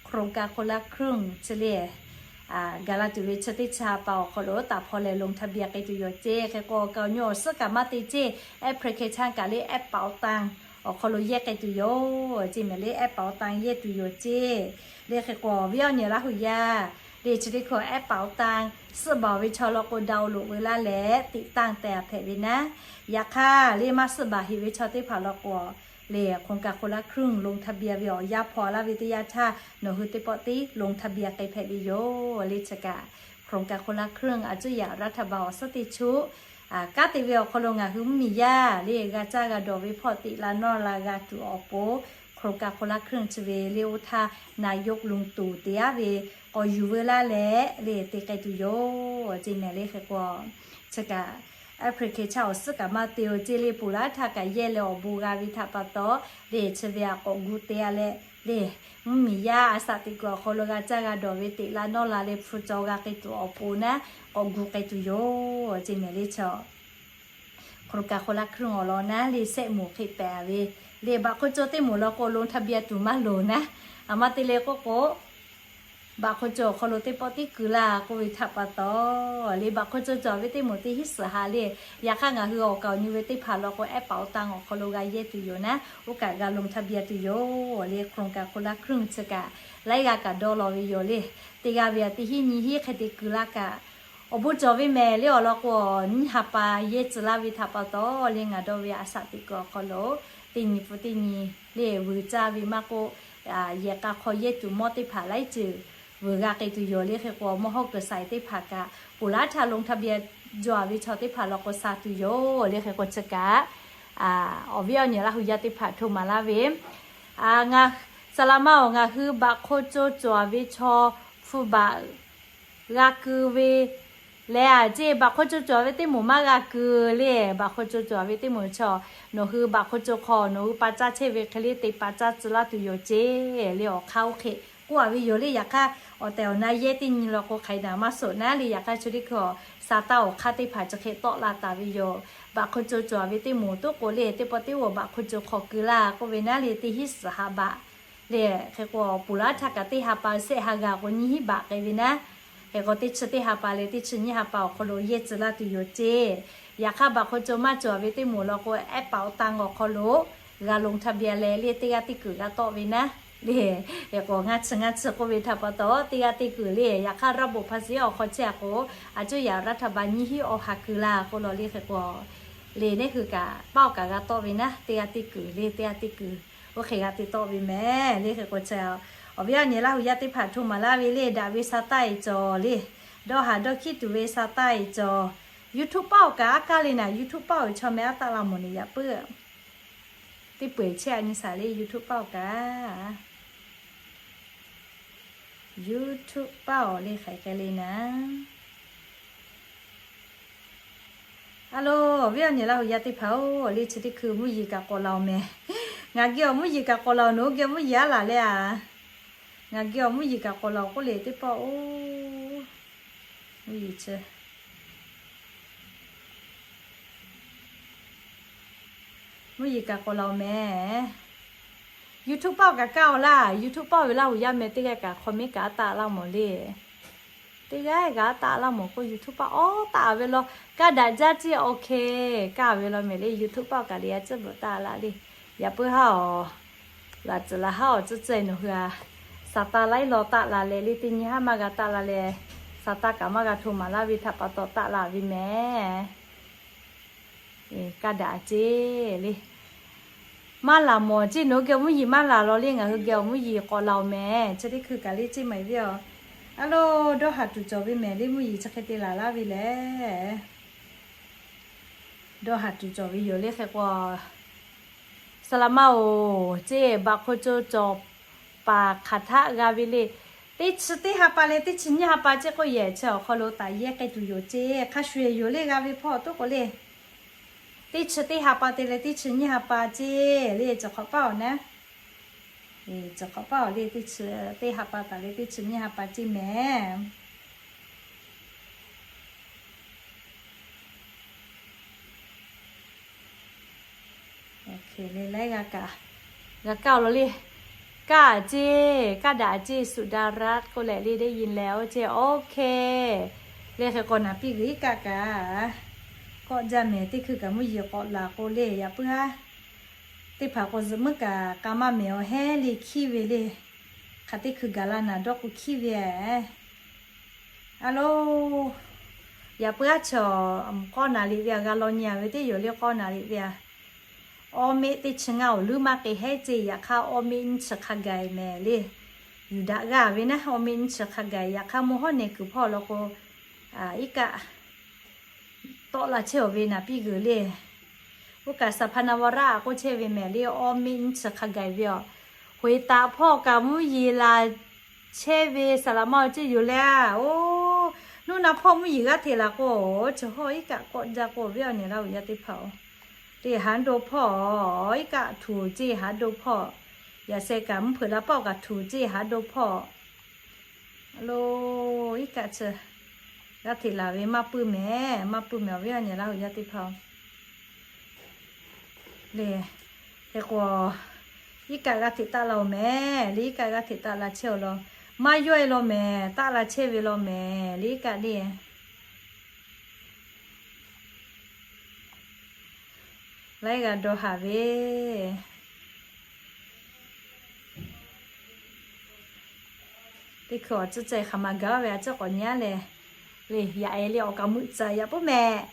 โครงการคนละครึ่ง chi le gaˬ la tuˬ ve chi teˇ chi ha pa awˬ hk'aw lo taˍ hpawˇ leh ลงทะเบียน k'ai tuˬ yoˬ ceˇ. Hk'e k'o awˬ kaˍ awˬ nyi awˬ suhˉ kaꞈ maˇ te ceˇ, แอปพลิเคชัน kaꞈ le แอปเป๋าตัง awˬ hk'aw lo yehˇ k'ai tuˬ yoˬ ceˇ mehˍ le. แอปเป๋าตัง yehˇ tuˬ yoˬ ceˇ le. Hk'e k'o awˬ viˉ awˬ nyi Laˇ huˍ yaˇ le chi teˇ hkui แอปเป๋าตัง suhˆ baˬ ve chaw law k'o ดาวน์โหลด ve laˇ leh ติดตั้ง tehˬ a hpehꞈ ve naˉ. Yaꞈ hk'aˇ le maˇ suhˆ baˬ heꞈ ve chaw teˇ hpaˍ law k'o le โครงการคนละครึ่ง ลงทะเบียน ve awˬ yanˇ hpawˇ laˇ ve teˇ yanˇ htaˇ nawˬ hui teˇ pawˆ tiˉ ลงทะเบียน k'ai hpehꞈ ve yoˬ le. Chi kaꞈ โครงการคนละครึ่ง a cuˇ yaꞈ รัฐบาล awˬ suhˉ teˇ chuˇ kanˉ te ve awˬ hk'aw lo ngaˬ hui mvuhˇmiˬ yaˇ le g'a caˇ g'a dawˬ ve hpawˇ teꞈ la nawˇ la g'a tuˬ awˬ pon โครงการคนละครึ่ง chi ve le oˇ htaˇ นายก ลุงตู่ te aˉ ve k'awꞈ yuˬ veu laˇ leh le te k'ai tuˬ yoˬ ceˇ mehˍ le. Hk'e k'o chi kaꞈ Application awˬ suhˉ kaꞈ maˇ te-o ceˇ le, ponˬ laˉ htaˇ kaꞈ yehˇ leh awˬ bon g'a ve htaꞈ pa taw, le chi ve aꞈ k'awꞈ gu te-a leh, le mvuhˇmiˬ yaˇ a shaꞈ teꞈ kuiˬ awˬ hk'aw lo g'a caˇ g'a dawˬ ve teꞈ la nawˇ la leh hpu caw g'a k'ai tuˬ awˬ pon naˉ, k'awꞈ gu k'ai tuˬ yoˬ ceˇ mehˍ le chi. Hk'aw lo kaꞈ hk'aw laˇ hkuiˉ awˬ lawn naˉ le sehˆ moˍ hk'e pehˍ ve, le baꞈ hk'oˆ caw teˇ moˍ law k'o ลงทะเบียน tuˬ maˇ loˍ naˉ. A maˇ te leh k'oˆ k'o, baꞈ hk'oˆ caw awˬ hk'aw lo teˇ pawˆ tiˉ keu laˇ k'oˆ ve htaꞈ pa taw, le baꞈ hk'oˆ caw cawˬ ve teˇ moˍ teˇ hinˉ suhˍ ha le. Yaꞈ hk'aˇ ngaˬ hui awˬ kaˍ awˬ nu ve teˇ hpaˍ law k'o, แอปเป๋าตัง awˬ hk'aw lo g'a yehˇ tuˬ yoˬ naˉ, oˇ kaꞈ g'a ลงทะเบียน tuˬ yoˬ le. Hk'aw lo kaꞈ hk'aw laˇ hkuiˉ chi kaꞈ laiˉ g'aˇ kaꞈ dawˇ law ve yoˬ le. Teˇ g'aˇ ve aꞈ teˇ hinˉ nyiˇ hinˉ hk'e te keu laˇ kaꞈ, awˬ bon cawˬ ve mehˍ le awˬ lawn k'o, nyiˇ ha pa yehˇ tcuh laˇ ve htaꞈ pa taw le ngaˬ dawˇ ve a shaꞈ teꞈ kuiˬ awˬ hk'aw lo teˇ nyi pun teˇ nyi le vuiˬ caˇ ve maˇ k'oˆ, yehˬ k'a hk'aw yehˇ tuˬ mawˇ teˇ hpaˍ laiˉ ceuˬ vuiˬ g'a k'ai tuˬ yoˬ le. Hk'e k'o mawˇ hawˉ kuiˬ saiˍ teˇ hpaˍ kaꞈ ponˬ laˉ htaˇ ลงทะเบียน cawˬ ve chaw teˇ hpaˍ law k'o sha tuˬ yoˬ le. Hk'e k'o chi kaꞈ awˬ viˉ awˬ nyi Laˇ huˍ yaˇ teˇ hpaˍ htoꞈ maˍ laˇ ve, ngaˬ saˍ laꞈ ma-oˬ, ngaˬ hui baꞈ hk'oˆ caw cawˬ ve chaw hpu baꞈ g'a keu ve leh a ceˇ, baꞈ hk'oˆ caw cawˬ ve teˇ moˍ maˇ g'a keu le. Baꞈ hk'oˆ caw cawˬ ve teˇ moˍ chaw, nawˬ hui baꞈ hk'oˆ caw hk'aw nawˬ hui pa caˇ chehˇ ve hk'e le te pa caˇ tcuh laˇ tuˬ yoˬ ceˇ le. Awˬ hk'aˇ oˇ hk'e k'oˆ a ve yoˬ le. Yaꞈ hk'aˇ awˬ tehˬ awˬ na yehˇ teˇ nyi law k'o hk'aˬ hk'e naˍ maˇ soˍ naˉ le. Yaꞈ hk'aˇ chi teˇ hkui awˬ sa taˇ awˬ hk'aˇ teˇ hpaˍ chi hk'e tawˆ la taˍ ve yoˬ. Baꞈ hk'oˆ caw cawˬ ve teˇ moˍ toˉ k'o le, teˇ pawˆ teˇ g'aˇ baꞈ hk'oˆ caw hk'aw keu laˇ k'oˆ ve naˉ le, teˇ hinˉ suhˍ ha baꞈ le. Hk'e k'o ponˬ laˉ htaˇ kaꞈ teˇ ha pa sehˆ ha g'a k'o nyiˇ hinˉ baꞈ k'ai ve naˉ. Hk'e k'o teˇ chi teˇ ha pa leh teˇ chi nyiˇ ha pa awˬ hk'aw lo yehˇ tcuh laˇ tuˬ yoˬ ceˇ. Yaꞈ hk'aˇ baꞈ hk'oˆ caw maˇ cawˬ ve teˇ moˍ law k'o, แอปเป๋าตัง awˬ hk'aw lo g'a ลงทะเบียน leh le teˇ g'aˇ teˇ kuiˬ g'a tawˆ ve naˉ le. Hk'e k'o ngaˇ chi ngaˇ chi k'oˆ ve htaꞈ pa taw teˇ g'aˇ teˇ kuiˬ le. Yaꞈ hk'aˇ ระบบภาษี awˬ hk'aw chehˇ a k'o, a cuˇ yaꞈ รัฐบาล nyiˇ hinˉ awˬ ha keu laˇ k'oˆ law le. Hk'e k'o le neˉ hui kaꞈ paˇ awˬ kaꞈ g'a tawˆ ve naˉ, teˇ g'aˇ teˇ kuiˬ le, teˇ g'aˇ teˇ kuiˬ oˇ hk'e g'a te tawˆ ve mehˍ le. Hk'e k'o chi awˬ viˉ awˬ nyi Laˇ huˍ yaˇ teˇ hpaˍ htoꞈ maˍ laˇ ve le, daꞈ ve sa taˇ e cawˬ le. Dawˇ haˍ dawˇ hkiˉ tuˬ ve sa taˇ e cawˬ. YouTube paˆ awˬ kaꞈ aˉ kaˇ le naˍ, YouTube paˆ awˬ chaw meh aˉ taˆ la mawˬ ne yaꞈ puiˉ. Teˇ peu eˬ chehˇ a nyi saˍ le YouTube paˆ awˬ kaꞈ. YouTube paˆ awˬ le hk'aˬ hk'e le naˍ. A lo, awˬ viˉ awˬ nyi Laˇ huˍ yaˇ teˇ hpaˍ-oˬ, le chi teˇ hkui mvuhˇ yeˬ kaꞈ k'awꞈ la-oˬ mehˍ. Ngaˬ geh awˬ mvuhˇ yeˬ kaꞈ k'awꞈ la-oˬ, nawˬ hui geh mvuhˇ yeˬ aˉ laˬ le a. Ngaˬ geh awˬ mvuhˇ yeˬ kaꞈ k'awꞈ la-oˬ k'oˆ le teˇ pawˆ-oˬ. Mvuhˇ yeˬ chi mvuhˇ yeˬ kaꞈ k'awꞈ la-oˬ mehˍ. YouTube paˆ kaꞈ kaˇ-oˬ laˇ. YouTube paˆ ve Laˇ huˍ yaˇ meh teˇ g'aˇ kaꞈ hk'aw miˉ kaꞈ aˉ taˆ laˇ mawˬ le. Teˇ g'aˇ kaꞈ aˉ taˆ laˇ mawˬ k'o YouTube paˆ aˉ taˆ ve law. Kaˇ daꞈ jaˇ ciˇ awˬ hk'e kaˇ ve law mehˍ le. YouTube paˆ kaꞈ le a ciˉ bvuhꞈ taˆ laˇ le. Yaꞈ puiˉ haˉ-oˬ, laꞈ tcuhˍ laˬ haˉ-oˬ, tcuhˇ tcuhˇ nawˬ hui a, sa taˇ laiˉ law taˆ la leh le teˇ nyi haˉ maˇ g'a taˆ la leh, sa taˇ kaꞈ maˇ g'a htoꞈ maˍ laˇ ve htaꞈ pa taw taˆ la ve mehˍ. Kaˇ daꞈ ceˇ le. Maˇ laˬ mawˬ ceˇ, nawˬ hui geh mvuhˇ yeˬ maˇ laˬ law le, ngaˬ hui geh awˬ mvuhˇ yeˬ k'awꞈ la-oˬ mehˍ. Chi teˇ hkui kaꞈ le ceˇ maˍ e viˉ-oˬ. A lo, dawˇ haˍ tuˬ cawˬ ve mehˍ le, mvuhˇ yeˬ chi hk'e te laˬ laˇ ve lehˬ. Dawˇ haˍ tuˬ cawˬ ve yoˬ le hk'e k'o, saˍ laꞈ ma-oˬ, ceˇ baꞈ hk'oˆ caw cawˬ paˍ hk'aˬ htaˆ g'a ve le. Teˇ chi teˇ ha pa leh teˇ chi nyiˇ ha pa ceˇ k'oˆ yehˬ chi awˬ hk'aw lo taˍ yehˇ k'ai tuˬ yoˬ ceˇ. Hk'a shuˍ yoˬ le g'a ve hpawˇ toˉ k'o le. Teˇ chi teˇ ha pa te leh teˇ chi nyiˇ ha pa ceˇ le, ciˬ hk'awꞈ paˇ awˬ naˉ. Ciˬ hk'awꞈ paˇ awˬ le teˇ chi teˇ ha pa taˍ leh teˇ chi nyiˇ ha pa ceˇ mehˍ. Leh laiˉ g'a kaꞈ, g'a kaˇ awˬ lawn le. Kaˇ ceˇ, kaˇ daꞈ ceˇ, สุดารัตน์ k'oˆ leh le ได้ยินแล้ว ceˇ, OK. Le hk'e k'o naˍ piˇ g'uiˬ iˉ kaˆ kaꞈ kawˆ jaˇ mehˍ. Teˇ hkui kaꞈ mvuhˇ yeˬ k'awꞈ laˬ k'o le, yaꞈ puiˉ haˉ teˇ hpaˍ k'o zuhꞈ muiˉ kaꞈ k'a maˇ mehˍ awˬ heˉ le hkiˉ ve le. Hk'aˬ teˇ hkui gaˬ la naˍ dawˇ k'o hkiˉ ve a. A lo, yaꞈ puiˉ haˉ chaw k'awˇ naˍ liꞈ ve a, g'a law nyi a ve teˇ yoˬ le k'awˇ naˍ liꞈ ve a. Awˇ meˆ teˇ chi ngaˇ awˬ luˉ maˇ k'ai hehˉ ceˇ, yaꞈ hk'aˇ awˇ meˆ nyiˇ chi hk'a gaˬ mehˍ le. Yuˬ daꞈ g'aˇ ve naˉ, awˇ meˆ nyiˇ chi hk'a gaˬ, yaꞈ hk'aˇ mvuhˇ hawˉ neh kuiˬ hpawˇ law k'o, iˉ kaˆ tawˆ la chehˇ awˬ ve naˍ piˇ g'uiˬ le. Oˇ kaꞈ สรรพนวราช a k'oˆ chehˇ ve mehˍ le, awˇ meˆ nyiˇ chi hk'a gaˬ ve a. Hk'oꞈ e taꞈ hpawˇ kaꞈ mvuhˇ yeˬ laˬ chehˇ ve saˍ laꞈ ma awˬ ceˇ yoˬ le a. Oˇ, Nuˇ na hpawˇ mvuhˇ yeˬ g'aˇ hteꞈ laˬ k'o, chi hawˇ iˉ kaˆ kawˆ jaˇ k'o, viˉ awˬ nyi laˇ huˍ yaˇ teˇ hpaˍ-oˬ, te haˉ do hpawˇ, iˉ kaˆ htuꞈ ceˇ haˉ do hpawˇ, yaꞈ sheh kaꞈ mvuhˇ hpeuꞈ la pawˆ kaꞈ htuꞈ ceˇ haˉ do hpawˇ lo, iˉ kaˆ chi g'aˇ hteꞈ laˬ ve maˇ puiˉ mehˍ, maˇ puiˉ mehˍ awˬ viˉ awˬ nyi laˇ huˍ yaˇ teˇ hpaˍ-oˬ. Le, hk'e k'o, iˉ kaˆ g'aˇ hteꞈ taˆ la-oˬ mehˍ le, iˉ kaˆ g'aˇ hteꞈ taˆ la chehˇ-oˬ law, maˇ yawˇ e law mehˍ, taˆ la chehˇ ve law mehˍ le, iˉ kaˆ le. Laiˉ g'a dawˇ haˍ ve teˇ hkui awˬ tcuhˇ ceh hk'aˬ ma gaˬ ve a ciˉ k'awꞈ nyi-a lehˬ, le yaꞈ e le awˬ kaˍ meuꞈ tcuhˍ yaꞈ puiˉ mehˍ.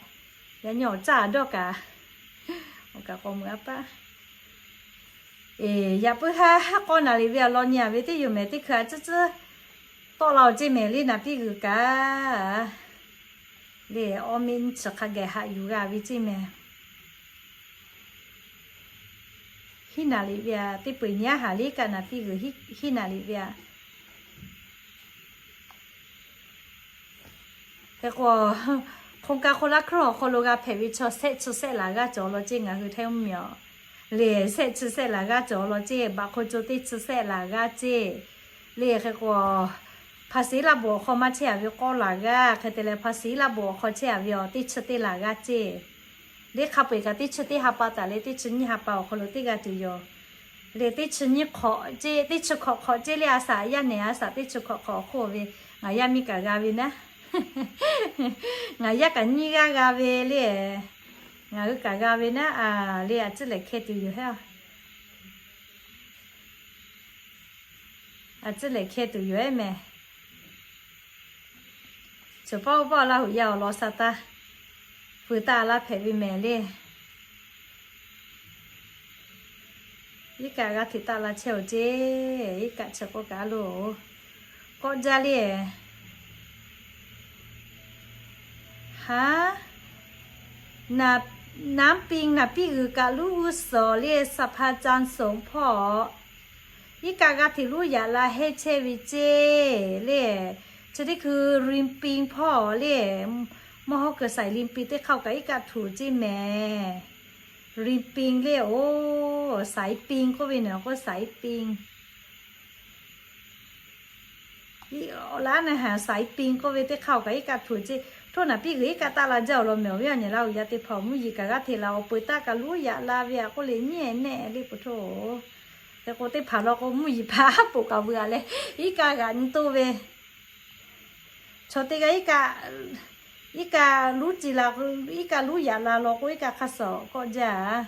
Yaꞈ nyi awˬ caˇ dawˇ kaꞈ, awˬ kaˍ k'awꞈ meuꞈ a paˆ. Eˬ, yaꞈ puiˉ haˉ haˉ k'awˇ naˍ riˍ ve a law nyi-a ve teˇ yoˬ mehˍ, teˇ hkui a ciˉ ciˉ tawˆ la-oˬ ceˇ mehˍ le, naˍ piˇ g'uiˬ kaꞈ le, awˇ miˇ nyi chi hk'a geh haꞈ yuˬ g'a ve ceˇ mehˍ. Hiˉ naˍ riˍ ve a teˇ peu-eˬ nyi-a haˍ le, iˉ kaˆ naˍ piˇ g'uiˬ hiˉ naˍ riˍ ve a. Hk'e k'o, hk'oˆ kaˇ hk'oˆ laˇ hkuiˉ awˬ hk'aw lo g'a hpehꞈ ve chaw shehˆ chi shehˆ laˬ g'aˇ cawˬ law ceˇ ngaˬ hui Htaiˇ mvuhˇ miˬ-oˬ. Le shehˆ chi shehˆ laˬ g'aˇ cawˬ law ceˇ, baꞈ hk'o co teˇ chi shehˆ laˬ g'aˇ ceˇ. Le hk'e k'o, hpaˍ shiˍ laˇ bvuhꞈ awˬ hk'aw maˇ chehˇ-a ve k'awˇ laˬ g'aˇ, hk'e te leh hpaˍ shiˍ laˇ bvuhꞈ awˬ hk'aw chehˇ-a ve awˬ teˇ chi teˇ laˬ g'aˇ ceˇ. Le hk'a peu-eˬ kaꞈ teˇ chi teˇ ha pa taˍ leh teˇ chi nyiˇ ha pa awˬ hk'aw lo teˇ g'aˇ tuˬ yoˬ. Le teˇ chi nyiˇ hk'awꞈ ceˇ, teˇ chi hk'awꞈ hk'awꞈ ceˇ le, a shaꞈ yaˇ nehˬ a shaꞈ teˇ chi hk'awꞈ hk'awꞈ awˬ hk'oˆ ve ngaˬ yaˇ miˇ kaꞈ g'a ve naˉ. Ngaˬ yaˇ kaꞈ nyiˇ g'aˇ g'a ve le. Ngaˬ hui kaꞈ g'a ve naˉ, a le a ciˉ lehˬ hkeh tuˬ yoˬ heˉ. A ciˉ lehˬ hkeh tuˬ yoˬ heˉ mehˍ. Chaw paw paw Laˇ huˍ yaˇ awˬ lawn sha taˇ, pui taˇ laˇ hpehꞈ ve mehˍ le. Iˉ kaˆ g'aˇ hteꞈ taˆ la chehˇ-oˬ ceˇ, iˉ kaˆ chi k'oˆ kaꞈ loˬ, kawˆ jaˇ le. Haˉ, naˉ piˇ naˍ piˇ g'uiˬ kaꞈ luˉ g'uˇ suhˍ le, saˍ hpa ca soˍ hpawˇ iˉ kaˆ g'aˇ hteꞈ luˉ yaꞈ la hehnˇ chehˇ ve ceˇ le. Chi teˇ hkui rin piˇ hpawˇ le, mawˇ hawˉ kuiˬ saiˍ rin piˇ teˇ hk'aˇ kaꞈ iˉ kaˆ htuꞈ ceˇ mehˍ. Rin piˇ le, oˬ, saiˍ piˇ k'oˆ ve naˬ k'o saiˍ piˇ. Awˬ laˉ naˉ haˍ saiˍ piˇ k'oˆ ve teˇ hk'aˇ kaꞈ iˉ kaˆ htuꞈ ceˇ. Htoˇ naˍ piˇ g'uiˬ iˉ kaˆ taˆ la jaˇ awˬ lawn mehˍ awˬ viˉ awˬ nyi Laˇ huˍ yaˇ teˇ hpaˍ, mvuhˇ yeˬ kaꞈ g'aˇ hteꞈ laˬ, awˬ peu taˇ kaꞈ luˉ yaꞈ la ve a k'oˆ le nyiˉ nehˆ le pu htoˇ. Hk'e k'o teˇ hpaˍ law k'o mvuhˇ yeˬ hpaˍ a poˍ kaꞈ veu a leh, iˉ kaˆ g'aꞈ nyi toˇ ve chaw teˇ g'aˇ iˉ kaˆ, iˉ kaˆ luˉ ci la, iˉ kaˆ luˉ yaꞈ la law k'o iˉ kaˆ hk'a suhˍ kawˆ jaˇ.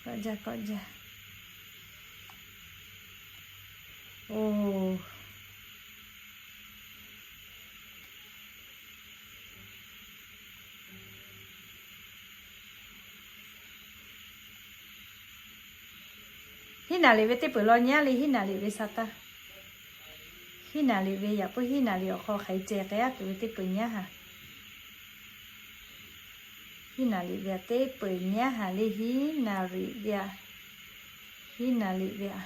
Kawˆ jaˇ, kawˆ jaˇ. Oˬ. Hiˉ naˍ riˍ ve teˇ peuˬ law nyi-a le, hiˉ naˍ riˍ ve sha taˇ. Hiˉ naˍ riˍ ve yaꞈ puiˉ hiˉ naˍ riˍ awˬ hk'aw hk'aˬ hk'e ceh k'ai-a tuˬ ve teˇ peuˬ nyi-a haˍ. Hiˉ naˍ riˍ ve teˇ peuˬ nyi-a haˍ le, hiˉ naˍ riˍ ve a. Hiˉ naˍ riˍ ve a.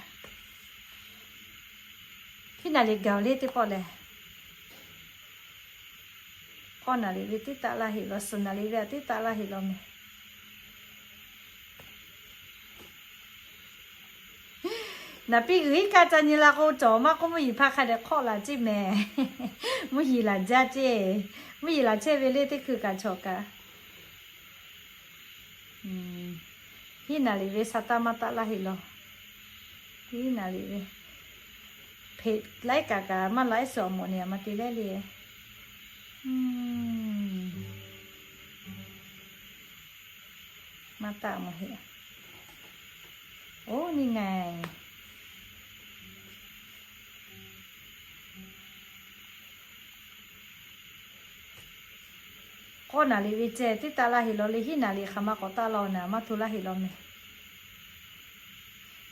Hiˉ naˍ riˍ gaˬ-oˬ le teˇ pawˆ lehˬ. K'awˇ naˍ riˍ ve teˇ taˆ laˇ heˆ law, suhˍ naˍ riˍ ve a teˇ taˆ laˇ heˆ law mehˍ. Naˍ piˇ g'uiˬ iˉ kaˆ ca nyi la k'o, cawˬ maˇ k'oˆ mvuhˇ yeˬ hpaˇ hk'a dehꞈ hk'awˆ laˬ ceˇ mehˍ. Mvuhˇ yeˬ laˬ jaˇ ceˇ. Mvuhˇ yeˬ laˬ chehˇ ve le teˇ hkui kaꞈ cawˬ kaꞈ. Hiˉ naˍ riˍ ve sha taˇ maˇ taˆ laˇ heˆ law. Hiˉ naˍ riˍ ve hpeꞈ laiˉ kaꞈ kaꞈ maˇ laiˉ suhˍ awˬ mawꞈ nehˬ a ma te lehˉ le. Maˇ taˆ mawˬ heˆ. Oˇ, ni ngaˬ k'awˇ naˍ riˍ ve ceh teˇ taˆ laˇ heˆ law le, hiˉ naˍ riˍ hk'aˬ ma k'awꞈ taˆ laˇ-oˬ, naˍ maˇ hto laˇ heˆ law mehˍ.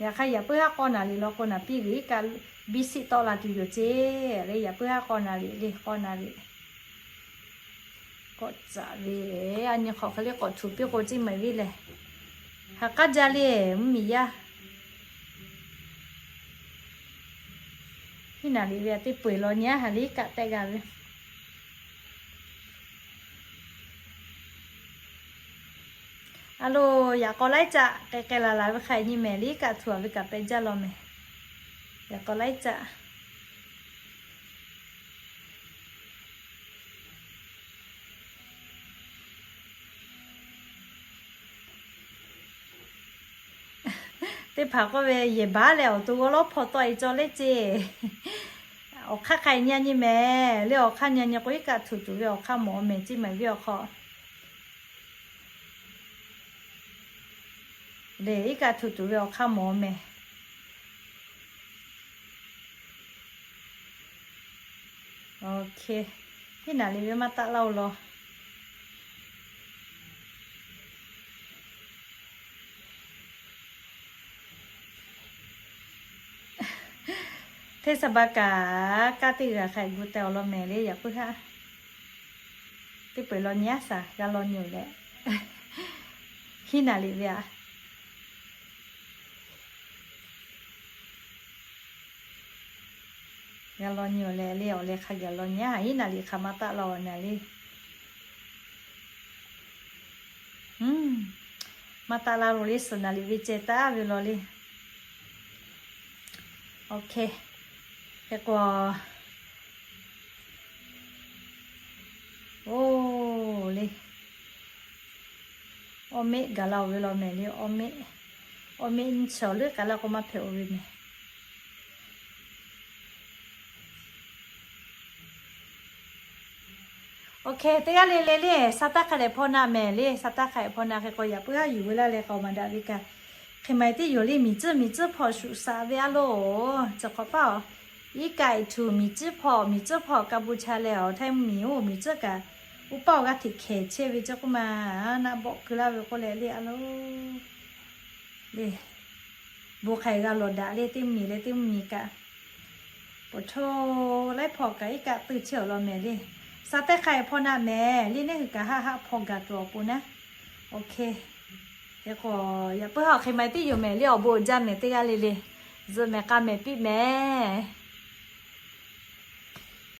Yaꞈ hk'aˇ yaꞈ puiˉ haˉ k'awˇ naˍ riˍ law k'o, naˍ piˇ g'uiˬ iˉ kaˆ biˇ siˆ tawˆ la tuˬ yoˬ ceˇ le, yaꞈ puiˉ haˉ k'awˇ naˍ riˍ le, k'awˇ naˍ riˍ. Kawˆ caꞈ ve, a nyi hk'awꞈ hk'e le k'awꞈ htuꞈ piˇ k'o ceˇ mehˍ viˉ lehˬ. Ha k'aˉ jaˇ le, mvuhˇ miˬ yaˇ. Hiˉ naˍ liꞈ ve aꞈ teˇ peu-eˬ law nyi-aˉ ha liˇ kaꞈ tehˆ g'a ve. A loˬ, yaꞈ k'aw laiˉ caˆ k'ai k'ai laˬ laˬ ve hk'a nyi mehˍ liˇ kaꞈ htuꞈ-a ve kaꞈ pehꞈ jaˇ law mehˍ. Yaꞈ k'aw laiˉ caˆ. Teˇ hpaˍ k'oˆ ve, yehˬ baˉ leh awˬ to g'awˇ lawˉ hpaw tawˆ-e cawˇ leh ce. Awˬ hk'aˇ hk'a nyi nyi mehˍ le, awˬ hk'aˇ nyi nyi k'o, iˉ kaˆ htuꞈ tuˬ ve awˬ hk'aˇ mawˬ mehˍ, ceˇ maˬ viˉ awˬ hk'aw. Le, iˉ kaˆ htuꞈ tuˬ ve awˬ hk'aˇ mawˬ mehˍ. Hiˉ naˍ liꞈ ve maˇ taˆ laˇ-oˬ law. Hteˇ saˍ baˆ kaꞈ kaˇ teˇ g'aˇ hk'a gu teh-awˬ law mehˍ le, yaꞈ puiˉ haˆ. Teˇ peu-eˬ law nyi-aˉ shaˍ, g'a law nyi-oˬ leh. Hiˉ naˍ liꞈ ve aꞈ g'a law nyi-oˬ leh le, awˬ leh hk'a gaˬ law nyi-aˉ, hiˉ naˍ liꞈ hk'aˬ maˇ taˆ laˇ-oˬ naˍ le. Maˇ taˆ laˇ lo le, suhˍ naˍ liꞈ ve ceh taˍ ve law le. Hk'e k'o, oˇ le, awˇ meˆ gaˬ la-oˬ ve law mehˍ le, awˇ meˆ, awˇ meˆ nyi chi awˬ leuˉ k'ai laˇ k'o maˇ hpehꞈ-oˬ ve mehˍ. Oˇ hk'e teˇ g'aˇ le le le, sa taˇ hk'a dehꞈ hpaw na mehˍ le, sa taˇ hk'a dehꞈ hpaw na. Hk'e k'o yaꞈ puiˉ haˉ yuˬ ve laˇ leh k'aoˍ maˍ daꞈ ve kaꞈ, hk'e maˬ teˇ yoˬ le, miˬ cuˇ miˬ cuˇ hpawꞈ shuꞈ shaꞈ ve a loˬ. Chi hk'awꞈ paˇ-oˬ, iˉ kaˆ eˍ htuꞈ miˬ cuˇ hpawꞈ, miˬ cuˇ hpawꞈ kaꞈ bu cha leh awˬ htaiˇ mvuhˇ miˬ oˇ miˬ cuˇ kaꞈ uˉ paˇ awˬ g'aˇ hteꞈ hkehˍ chehˇ ve ceˇ k'oˆ ma, naˆ bawˆ keu laˇ ve k'oˆ leh le a loˬ. Le, bon hk'aˬ g'a lawˬ daꞈ le, teˇ mvuhˇ miˬ leh teˇ mvuhˇ miˬ kaꞈ. Poˬ hto laiˉ hpawꞈ kaꞈ iˉ kaˆ teuˇ chehˇ awˬ lawn mehˍ le. Sa teˇ hk'a hpawˇ naˆ mehˍ le, neˇ hui kaꞈ haˆ haˆ hpawˇ gaˬ tuˬ awˬ pon naˉ. Oˇ hk'e, hk'e k'o, yaꞈ puiˉ haˉ hk'e maˬ teˇ yoˬ mehˍ le, awˬ bon uiˍ jaˇ mehˍ teˇ g'aˇ le le. Zuhꞈ mehˍ k'a mehˍ piˇ mehˍ.